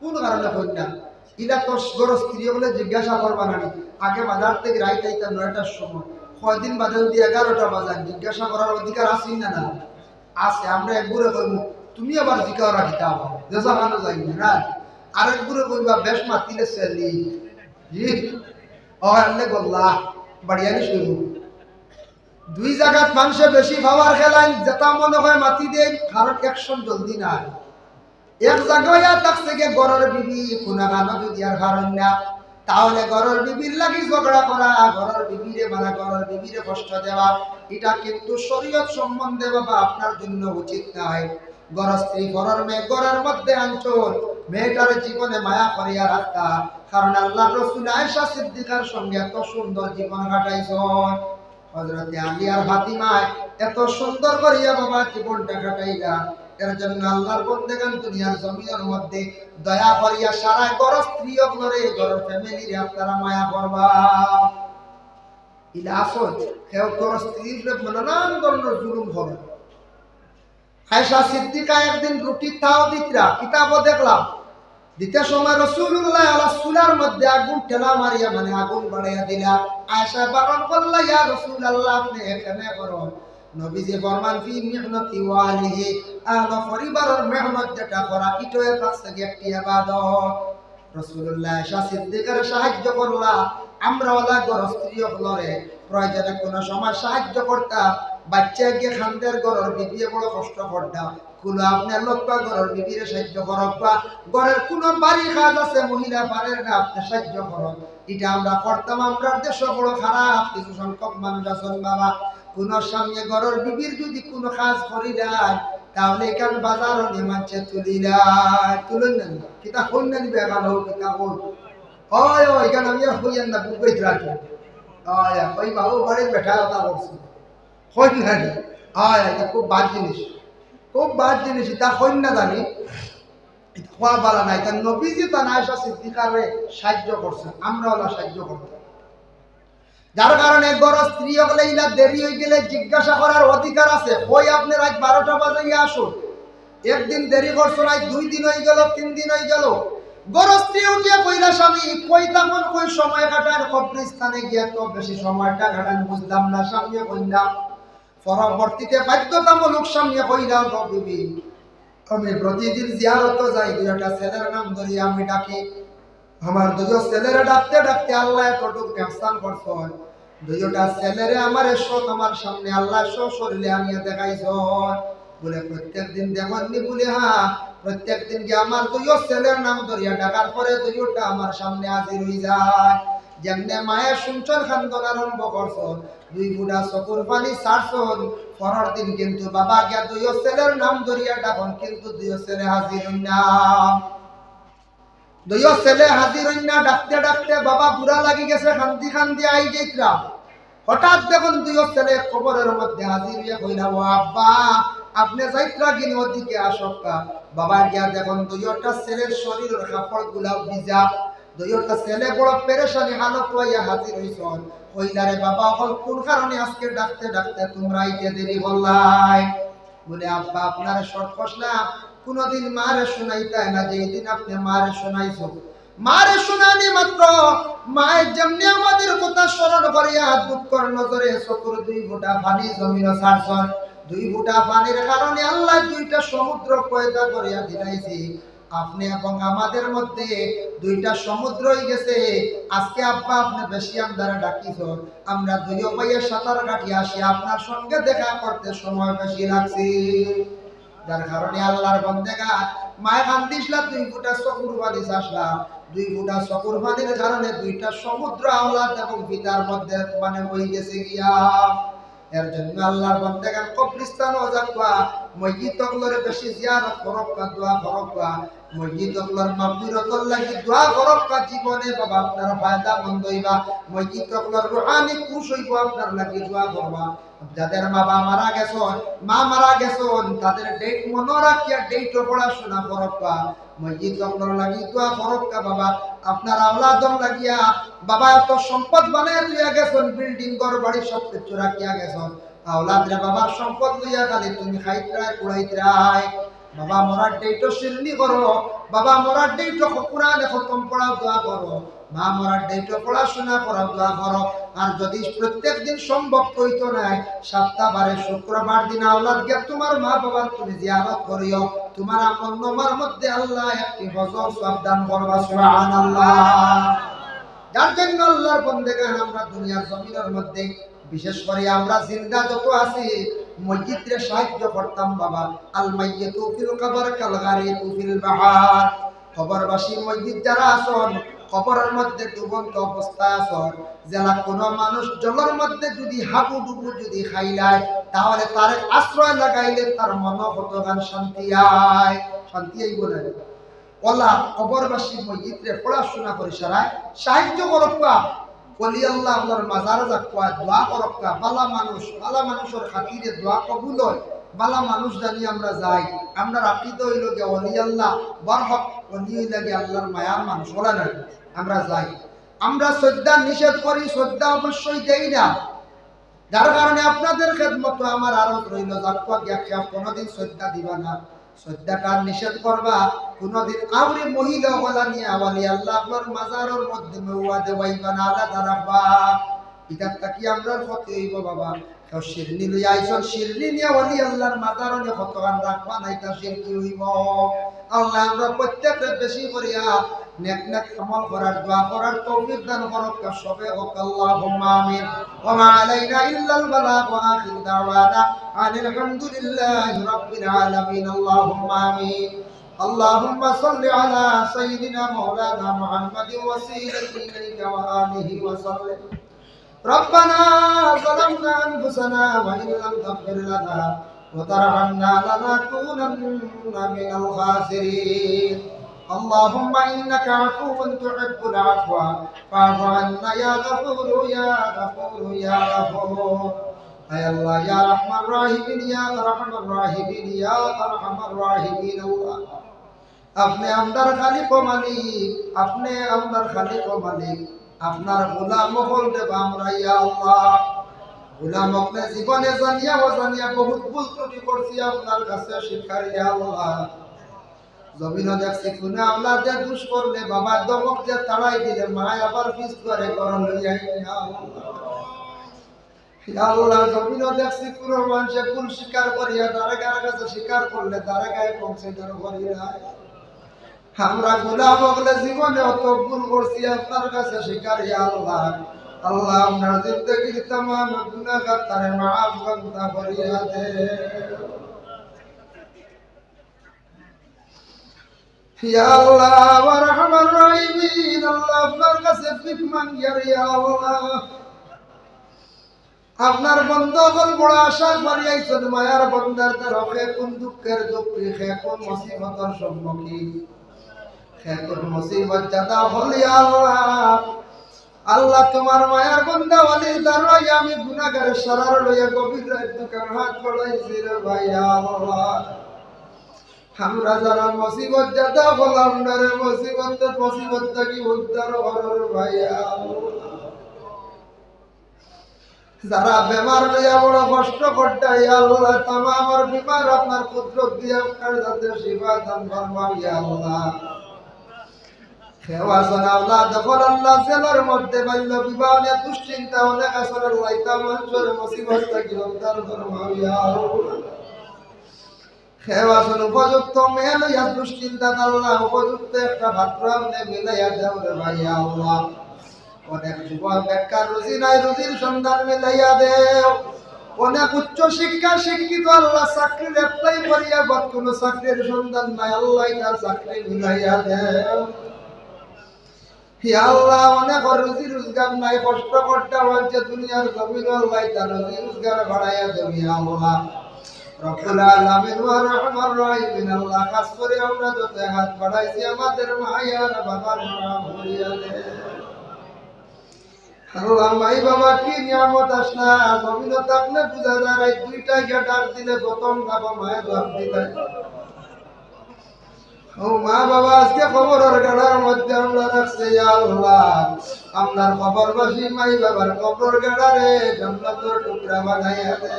কুন কারণে কইন না? ইলা তো ঘরর স্ত্রী অকলে জিজ্ঞাসা করবা না নি? আগে বাজার থাকি রাইত আইতা নয়টার সময়, কয়দিন বাদে যদি এগারোটা বাজার, জিজ্ঞাসা করার অধিকার আছে না, না? আছে। আমরা এক গুরে কইমু, "তুমি আবার জিকাও রাখিতা আবার, দেশা খানো যাই না, না?" আরেক গুরে কইবা, "বেশ মাতিলে সেলি।" জি? ও আনলে গোল্লা, বাড়িয়ালি শুরু। দুই জাগাত মানষে বেশি পাওয়ার খেলাইন, যেটা মনে হয় মাতি দেইন, কারণ action জলদি নাই। এক জাগায় থাকছে গিয়া ঘরর বিবি, কুনু কানো যদি আর পারইন না, তাহলে ঘরর বিবির লাগি ঝগড়া করা, ঘরর বিবিরে মারা, ঘরর বিবিরে কষ্ট দেওয়া, এটা কিন্তু শরীয়ত সম্বন্ধে বাবা আপনার জন্য উচিত নায়। ঘরর স্ত্রী পরর মেয়ে ঘরর মধ্যে আনছইন, মেয়েটারে জীবনে মায়া করিয়া রাখতা, কারণ আল্লাহর রসুল আয়েশা সিদ্দিকার সঙ্গে এত সুন্দর জীবন কাটাইছইন। হযরতে আলী আর ফাতিমায় এত সুন্দর করিয়া বাবা জীবনটা কাটাইলা, এর জন্য আল্লাহর বন্দেগান দুনিয়ার জমিনের মধ্যে দয়া করিয়া সারা ঘরর স্ত্রী অকলরে, ঘরর family রে আপনারা মায়া করবা। ইলা আছইন, কেউ ঘরর স্ত্রীর উপরে নানান ধরনের জুলুম করে। আয়েশা সিদ্দিকা একদিন রুটি তাও দিতরা, কিতাবও দেখলাম, দিতে সময় রাসূলুল্লাহ আলা চুলার মধ্যে আগুন ঠেলা মারিয়া, মানে, আগুন বাড়াইয়া দিলা। আয়েশা বারণ করলা, "ইয়া রাসূলুল্লাহ, আপনে এখানে করইন।" নবীজি ফরমান, "ফি মিহনতি ওয়ালিহি, আহলো পরিবারর মেহনত যেটা করা, ইটাও থাকছে গি একটি ইবাদত।" রাসূলুল্লাহ আয়েশা সিদ্দিকারে সাহায্য করলা। আমরা অলা ঘরর স্ত্রী অকলরে প্রয়োজনে কুনু সময় সাহায্য করতা। বাচ্চায় গিয়া কান্দের, ঘরর বিবিয়ে বড় কষ্ট করতা, কুলো আপনে লউক্কা ঘরর বিবিরে সাহায্য করউক্কা। ঘরর কুনু ভারী কাজ আছে, মহিলা পারের না, আপনে সাহায্য করউক। ইটা আমরা করতাম, আমরার দেশো বড় খারাপ কিছু সংখ্যক মানুষ আছইন বাবা। কুনু স্বামীয়ে ঘরর বিবির যদি কুনু কাজ করিলায়, তাহলে ইখান বাজারো নিয়া মানষে তুলিলায়। তুলইন না নি? কিতা কইন না নি বেগান হউক, কিতা কইন? অয়, অয়, ইখান আমি আর কইয়ার না, বুঝবায় তো রাখি। অয়, অয়, কইবা, "ও বাড়ির বেটা কথা করছে।" কইন না নি? অয়, অয়, ইটা খুব বাদ জিনিস। খুব বাদ জিনিস, ইটা কইন না জানি। ইটা কওয়া ভালা নায়। ইটা নবীজি তান আয়েশা সিদ্দিকারে সাহায্য করছইন, আমরা অলা সাহায্য করতাম। যার কারণে ঘরর স্ত্রী অকলে ইলা দেরি অইগেলে জিজ্ঞাসা করার অধিকার আছে, "কই আপনে রাইত বারোটা বাজাইয়া আসইন, একদিন দেরি করছইন, আইজ দুই দিন অইগেল, তিন দিন অইগেল।" ঘরর স্ত্রী উঠিয়া কইলা, "স্বামী, কই থাকইন, কই সময় কাটাইন, কবরস্থানে গিয়া তো বেশি সময়টা কাটাইন, বুঝলাম না।" স্বামীয়ে কইলা, পরবর্তীতে বাধ্যতামূলক স্বামীয়ে কইলা, "গো বিবি, আমি প্রতিদিন জিয়ারতো যাই, দুইটা ছেলের নাম ধরি আমি ডাকি। আমার দুইও ছেলেরে ডাকতে ডাকতে আল্লায় এতটুক এহসান করছইন, দুইটা ছেলেরে আমারে সৎ আমার সামনে আল্লায় সশরীরে আনিয়া দেখাইছইন।" বলে, "প্রত্যেক দিন দেখইন নি?" বলে, "হ্যাঁ, প্রত্যেক দিন গিয়া আমার দুইও ছেলের নাম ধরিয়া ডাকার পরে দুইটা আমার সামনে হাজির অই যায়।" যেমনে মায়ে শুনছইন, কান্দন আরম্ভ করছইন, দুই ফুটা চকুর পানি ছাড়ছইন। পরর দিন কিন্তু বাবা গিয়া দুইও ছেলের নাম ধরিয়া ডাকইন, কিন্তু দুইও ছেলে হাজির অইন না। দুইও ছেলে হাজির অইন না, ডাকতে ডাকতে বাবা বুড়া লাগি গেছে, কান্দি কান্দি আই যাইতরা। হঠাৎ দেখইন দুইও ছেলে কবরর মধ্যে হাজির অইয়া কইলা, "ও আব্বা, আপনে যাইতরা গি নি, ওদিকে আসউক্কা।" বাবা গিয়া দেখইন দুইওটা ছেলের শরীরর কাপড়গুলাও ভিজা। দুইওটা ছেলে বড় পেরেশানি হালত অইয়া হাজির অইছইন। কইলা, "রে বাবা, অখন কুন কারণে আজকে ডাকতে ডাকতে তুমরা আইতে দেরি করলায়?" বলে, "আব্বা, আপনারে short করছিলাম, কুনুদিন মারে শুনাইতায় না, যেই দিন আপনে মারে শুনাইছো।" মারে শুনানি মাত্র, মায়ে যেমনে আমাদের কথা স্মরণ করিয়া দুঃখর নজরে চকুর দুই ফুটা পানি জমিনো ছাড়ছইন, দুই ফুটা পানির কারণে আল্লায় দুইটা সমুদ্র পয়দা করিয়া দিলাইছে। আপনে এবং আমাদের মধ্যে দুইটা সমুদ্র অইগেছে। আজকে আব্বা আপনে বেশি আমরারে ডাকিছইন, আমরা দুইও ভাইয়ে সাঁতার কাটিয়া আসি, আপনার সঙ্গে দেখা করতে সময় বেশি লাগছে। যার কারণে আল্লার বন্দেগান, মায়ে কান্দিছলা, দুই ফুটা চকুর পানি ছাড়ছলা, দুই ফুটা চকুর পানির কারণে দুইটা সমুদ্র আওলাদ এবং পিতার মধ্যে মানে অইগেছে গিয়া। এর জন্য আল্লার বন্দেগান কবরিস্তানো যাউক্কা, মইয়িত অকলরে বেশি জিয়ারত করউক্কা, দোয়া করউক্কা, মইয়িত অকলর মাগফিরতর লাগি দোয়া করউক্কা। জীবনে বাবা আপনারা ফায়দামন্দ অইবা, মইয়িত অকলর রুহানি খুশ অইবো, আপনার লাগি দোয়া করবা। যাদের বাবা মারা গেছইন, মা মারা গেছইন, তাদের date মনো রাখিয়া date-ও পড়াশোনা করউক্কা। মইয়িত অকলর লাগি দোয়া করউক্কা বাবা। আপনার আওলাদর লাগিয়া বাবা এত সম্পদ বানাইয়া থইয়া গেছইন, building, ঘর বাড়ি সব কিছু রাখিয়া গেছইন। আওলাদরে বাবার সম্পদ লইয়া খালি তুমি খাইতরায়, উড়াইতরায়। বাবা মরার date-ও শিরনি করো, বাবা মরার date-ও কোরআনে খতম পড়াও, দোয়া করো, মা মরার date-ও পড়াশোনা করাও, দোয়া করো। আর যদি প্রত্যেক দিন সম্ভব অইতো নায়, সপ্তাহবারে শুক্রবার দিন আওলাদ গিয়া তুমার মা বাবার তুমি জিয়ারত করিও, তুমার আমলনামার মধ্যে আল্লায় একটি হজর সওয়াব দান করবা। সুবহানাল্লাহ। যার জন্য আল্লার বন্দেগান আমরা দুনিয়ার জমিনর মধ্যে বিশেষ করি আমরা জিন্দা যত আছি, মইয়িতরে সাহায্য করতাম বাবা। আল মাইয়িতু ফিল কবর কাল গারিকু ফিল বাহার। কবরবাসী মইয়িত যারা আছইন, কবরর মধ্যে ডুবন্ত অবস্থায় আছইন, যেলা কোনো মানুষ জলর মধ্যে যদি হাবুডুবু যদি খাইলায়, তাহলে তারে আশ্রয় লাগাইলে তার মনো কতখান শান্তি আয়, শান্তি আইবো না? অলা কবরবাসী মইয়িতরে পড়াশোনা করি সারায় সাহায্য করউক্কা। ওলি আল্লাহ আল্লার মাজারো যাউক্কা, দোয়া করউক্কা, ভালা মানুষ, ভালা মানুষর খাতিরে দোয়া কবুল অয়। ভালা মানুষ জানি আমরা যাই, আমরার আকিদা অইলো গিয়া ওলি আল্লাহ বরহক, ওলি অইলা গিয়া আল্লার মায়ার মানুষ, অলা নায়? আমরা যাই, আমরা সইজদা নিষেধ করি, সইজদা অবশ্যই দেই না। যার কারণে আপনাদের খেদমতো আমার আরজ রইলো, যাউক্কা গিয়া কেউ কোনোদিন সইজদা দিবা না, সইজদাটা নিষেধ করবা। কোনোদিন আউরি মহিলা অকল আনিয়া ওলি আল্লাহ আল্লার মাজারর মধ্যে মেওয়া দেওয়াইবা না, আলাদা রাখবা। ইটার থাকি আমরার ক্ষতি অইবো বাবা। কেউ শিরনি লইয়া আইছইন, শিরনি নিয়া ওলি আল্লার মাজারো নিয়া কতখান রাখবা না, ইটা শিরকি অইবো। আল্লাহ আমরা প্রত্যেকরে বেশি করিয়া নেক নেক আমল করার, দোয়া করার তৌফিক দান করউক্কা। সবে কউক্কা আল্লাহুম্মা আমিন। ওয়া মা আলাইনা ইল্লাল বালাগ। ওয়া আখিরু দাওয়ানা আনিল হামদুলিল্লাহি রাব্বিল আলামিন। আল্লাহুম্মা আমিন। اللهم صل على سيدنا مولانا محمد وسيلة إليك وآله وسلم. ربنا ظلمنا أنفسنا وإن لم تغفر لنا وترحمنا لنكونن من الخاسرين. اللهم إنك عفو تحب العفو فاعف عنا يا غفور يا غفور يا غفور. আয় আল্লাহ, ইয়া আরহামার রাহিমিন, ইয়া আরহামার রাহিমিন, ইয়া আরহামার রাহিমিন আল্লাহ। আপনে আমরার খালিক ও মালিক, আপনে আমরার খালিক ও মালিক, আপনার গোলাম অকল দেবা আমরা, ইয়া আল্লাহ। গোলাম অকলে জীবনে জানিয়া অজানিয়া বহুত ভুল ত্রুটি করছি, আপনার কাছে স্বীকার, ইয়া আল্লাহ। জমিনো দেখছি কুনু আওলাদে দুষ করলে বাবা ধমক দিয়া তাড়াই দিলে মায় আবার পিছ দুয়ারে ঘরো লইয়া আইন, ইয়া আল্লাহ। ইয়া আল্লাহ, জমিনো দেখছি কুনু মানষে ভুল স্বীকার করিয়া দারোগার কাছে স্বীকার করলে দারোগায় কনসিডার করি না। আমরা গোলাম অকলে জীবনে অত ভুল করছি, আপনার কাছে স্বীকার, ইয়া আল্লাহ। আল্লাহ, আমরার জিন্দেগির তামাম গুনাহ খাতারে মাফ করিয়া দে। ইয়া আল্লাহ, ইয়া আরহামার রাহিমিন, আল্লাহ, আপনার কাছে ভিক মাঙ্গিয়ার, ইয়া আল্লাহ। আপনার বন্দা অকল বড় আশা করি আইছইন, মায়ার বন্দার দ্বারা কে কুন দুঃখের দুঃখী, কে কুন মুসিবতর সম্মুখীন, কে কুন মুসিবত জাদা অইল, ইয়া আল্লাহ। আল্লাহ, তুমার মায়ার বন্দা ওলির দ্বারা আমি গুনাহগার সারার লইয়া গভীর রাইত দুকান হাত বাড়াইছি রে ভাই, ইয়া আল্লাহ। আমরা যারা মুসিবত জাদা অইলাম না রে, মুসিবত, মুসিবত থাকি উদ্ধার করো রে ভাই, ইয়া আল্লাহ। যারা বেমার লইয়া বড় কষ্ট করতা, ইয়া আল্লাহ, তামামর বেমার আপনার কুদরত দিয়া আপনার যাতে শিফা দান ফরমাও, ইয়া আল্লাহ। কেউ আছইন আল্লাহ, দেখো আল্লাহ, জেলর মধ্যে বাল্য বিবাহ নিয়া দুশ্চিন্তা অনেক আছইন আল্লাহ, ইতা মানষর মুসিবত থাকি উদ্ধার করো ইয়া আল্লাহ। কেউ আছইন উপযুক্ত মেয়ে লইয়া দুশ্চিন্তাত আল্লাহ, উপযুক্ত একটা পাত্র আপনে মিলাইয়া দেও রে ভাই ইয়া আল্লাহ। অনেক যুবক বেকার, রুজি নাই, রুজির সন্ধান মিলাইয়া দেও। অনেক উচ্চ শিক্ষা শিক্ষিত আল্লাহ, চাকরির apply করিয়া বাদ কোনো চাকরির সন্ধান নাই, আল্লাহ ইতার চাকরি মিলাইয়া দেও। ইয়া আল্লাহ, অনেকর রুজি রোজগার নাই, কষ্ট করতে হচ্ছে দুনিয়ার জমিন, আল্লাহ ইতার রুজি রোজগার বাড়াইয়া দেও ইয়া আল্লাহ। রব্বুল আলামিন ওয়া আরহামার রাহিমিন আল্লাহ, খাস করি আমরা যত হাত বাড়াইছি আমাদের মাই আর বাবার মা ভুলিয়া দেও। আল্লাহ, মাই বাবা কি নিয়ামত আছলা, জমিনো থাকলে বুঝা যায়, রাইত দুইটা গিয়া ডাক দিলে প্রথম ডাকো মায়ে জবাব দিতা। ও মা বাবা, আজকে কবরর গাড়ার মধ্যে আমরা রাখছি, ইয়া আল্লাহ, আমরার কবরবাসী মাই বাবার কবরর গাড়ারে জান্নাতর টুকরা বানাইয়া দে।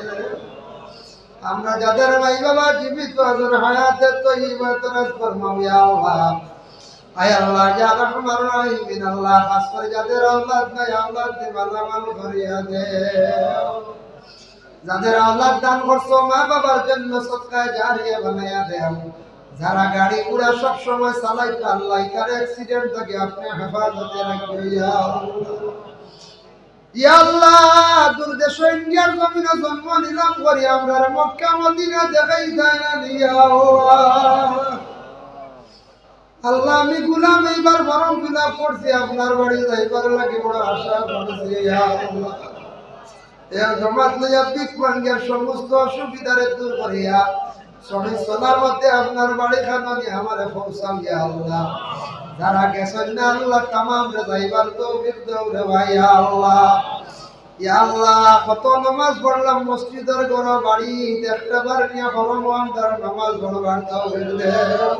আমরা যাদের মাই বাবা জীবিত আছইন, হায়াতে তৈয়বা দরাজ ফরমাও ইয়া আল্লাহ। আয় আল্লাহ, ইয়া আরহামার রাহিমিন আল্লাহ, খাস করি যাদের আওলাদ নাই, আওলাদ দি মালামাল করিয়া দেও। যাদের আওলাদ দান করছো, মা বাবার জন্য সদকায়ে জারিয়া বানাইয়া দেও। যারা গাড়ি ঘোড়া সব সময় চালাইতো আল্লাহ, ইতার accident থাকি আপনে হেফাজতে রাখিও ইয়া আল্লাহ। ইয়া আল্লাহ, দূর দেশ ইন্ডিয়ার জমিনো জন্ম নিলাম করি, আমরারে মক্কা মদিনা দেখাইতা না নি ইয়া আল্লাহ। আল্লাহ, আমি গোলাম, এইবার form fill up করছি, আপনার বাড়ি যাইবার লাগি বড় আশা করছি ইয়া আল্লাহ। এক জমাত লইয়া ভিক মাঙ্গার সমস্ত অসুবিধারে দূর করিয়া সহি সালামতে আপনার বাড়ি খানো নিয়া আমারে পৌঁছাও ইয়া আল্লাহ। যারা গেছইন না আল্লাহ, তামামরে যাইবার তৌফিক দেও রে ভাই ইয়া আল্লাহ। ইয়া আল্লাহ, কত নামাজ পড়লাম মসজিদর ঘরো বাড়িত, একটা বার নিয়া হরম আমরার নামাজ পড়বার তৌফিক দেও।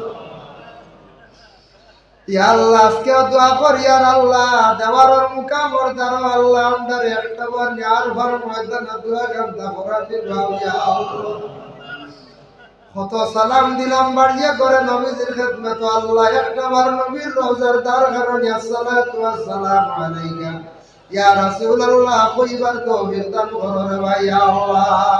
ইয়া আল্লাহ, আজকেও দোয়া করি, আর আল্লাহ, দেওয়ারর মুকামর দ্বারা আল্লাহ, আমরারে একটা বার নিয়া আরফার ময়দানো দোয়া কান্দা করার দিবাও ইয়া আল্লাহ। কত সালাম দিলাম বাড়িয়ে ঘরে নবীজির খেদমতো আল্লাহ, একটা বার নবীর রওজার দ্বার খানো নিয়া আসসালাতু ওয়াসসালামু আলাইকা ইয়া রাসূলুল্লাহ কইবার তৌফিক দান করো রে ভাই আল্লাহ।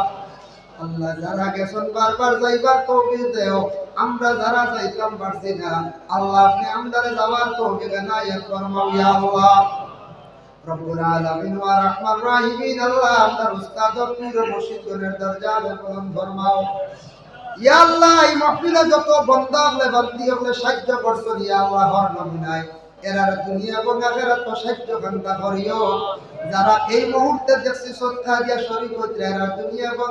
আল্লাহ, যারা গেছইন বারবার যাইবার তৌফিক দেও, আমরা যারা যাইতাম পারছি না, আল্লাহ আপনে আমরারে যাওয়ার তৌফিক এনায়েত ফরমাও ইয়া আল্লাহ। রব্বুল আলামিন ওয়া আরহামার রাহিমিন আল্লাহ, আমরার উস্তাদ ও পীর ও মুর্শিদগণের দরজারে বুলন্দ ফরমাও। ইয়া আল্লাহ, এই মাহফিলো যত বন্দা অকলে, বান্দি অকলে সাহায্য করছইন, ইয়া আল্লাহ, হর নমুনায় এরার দুনিয়া এবং আখেরাতো সাহায্য কান্দা করিও। যারা এই মুহূর্তে দেখছি সদকা দিয়া শরীক অইতরা, এরার দুনিয়া এবং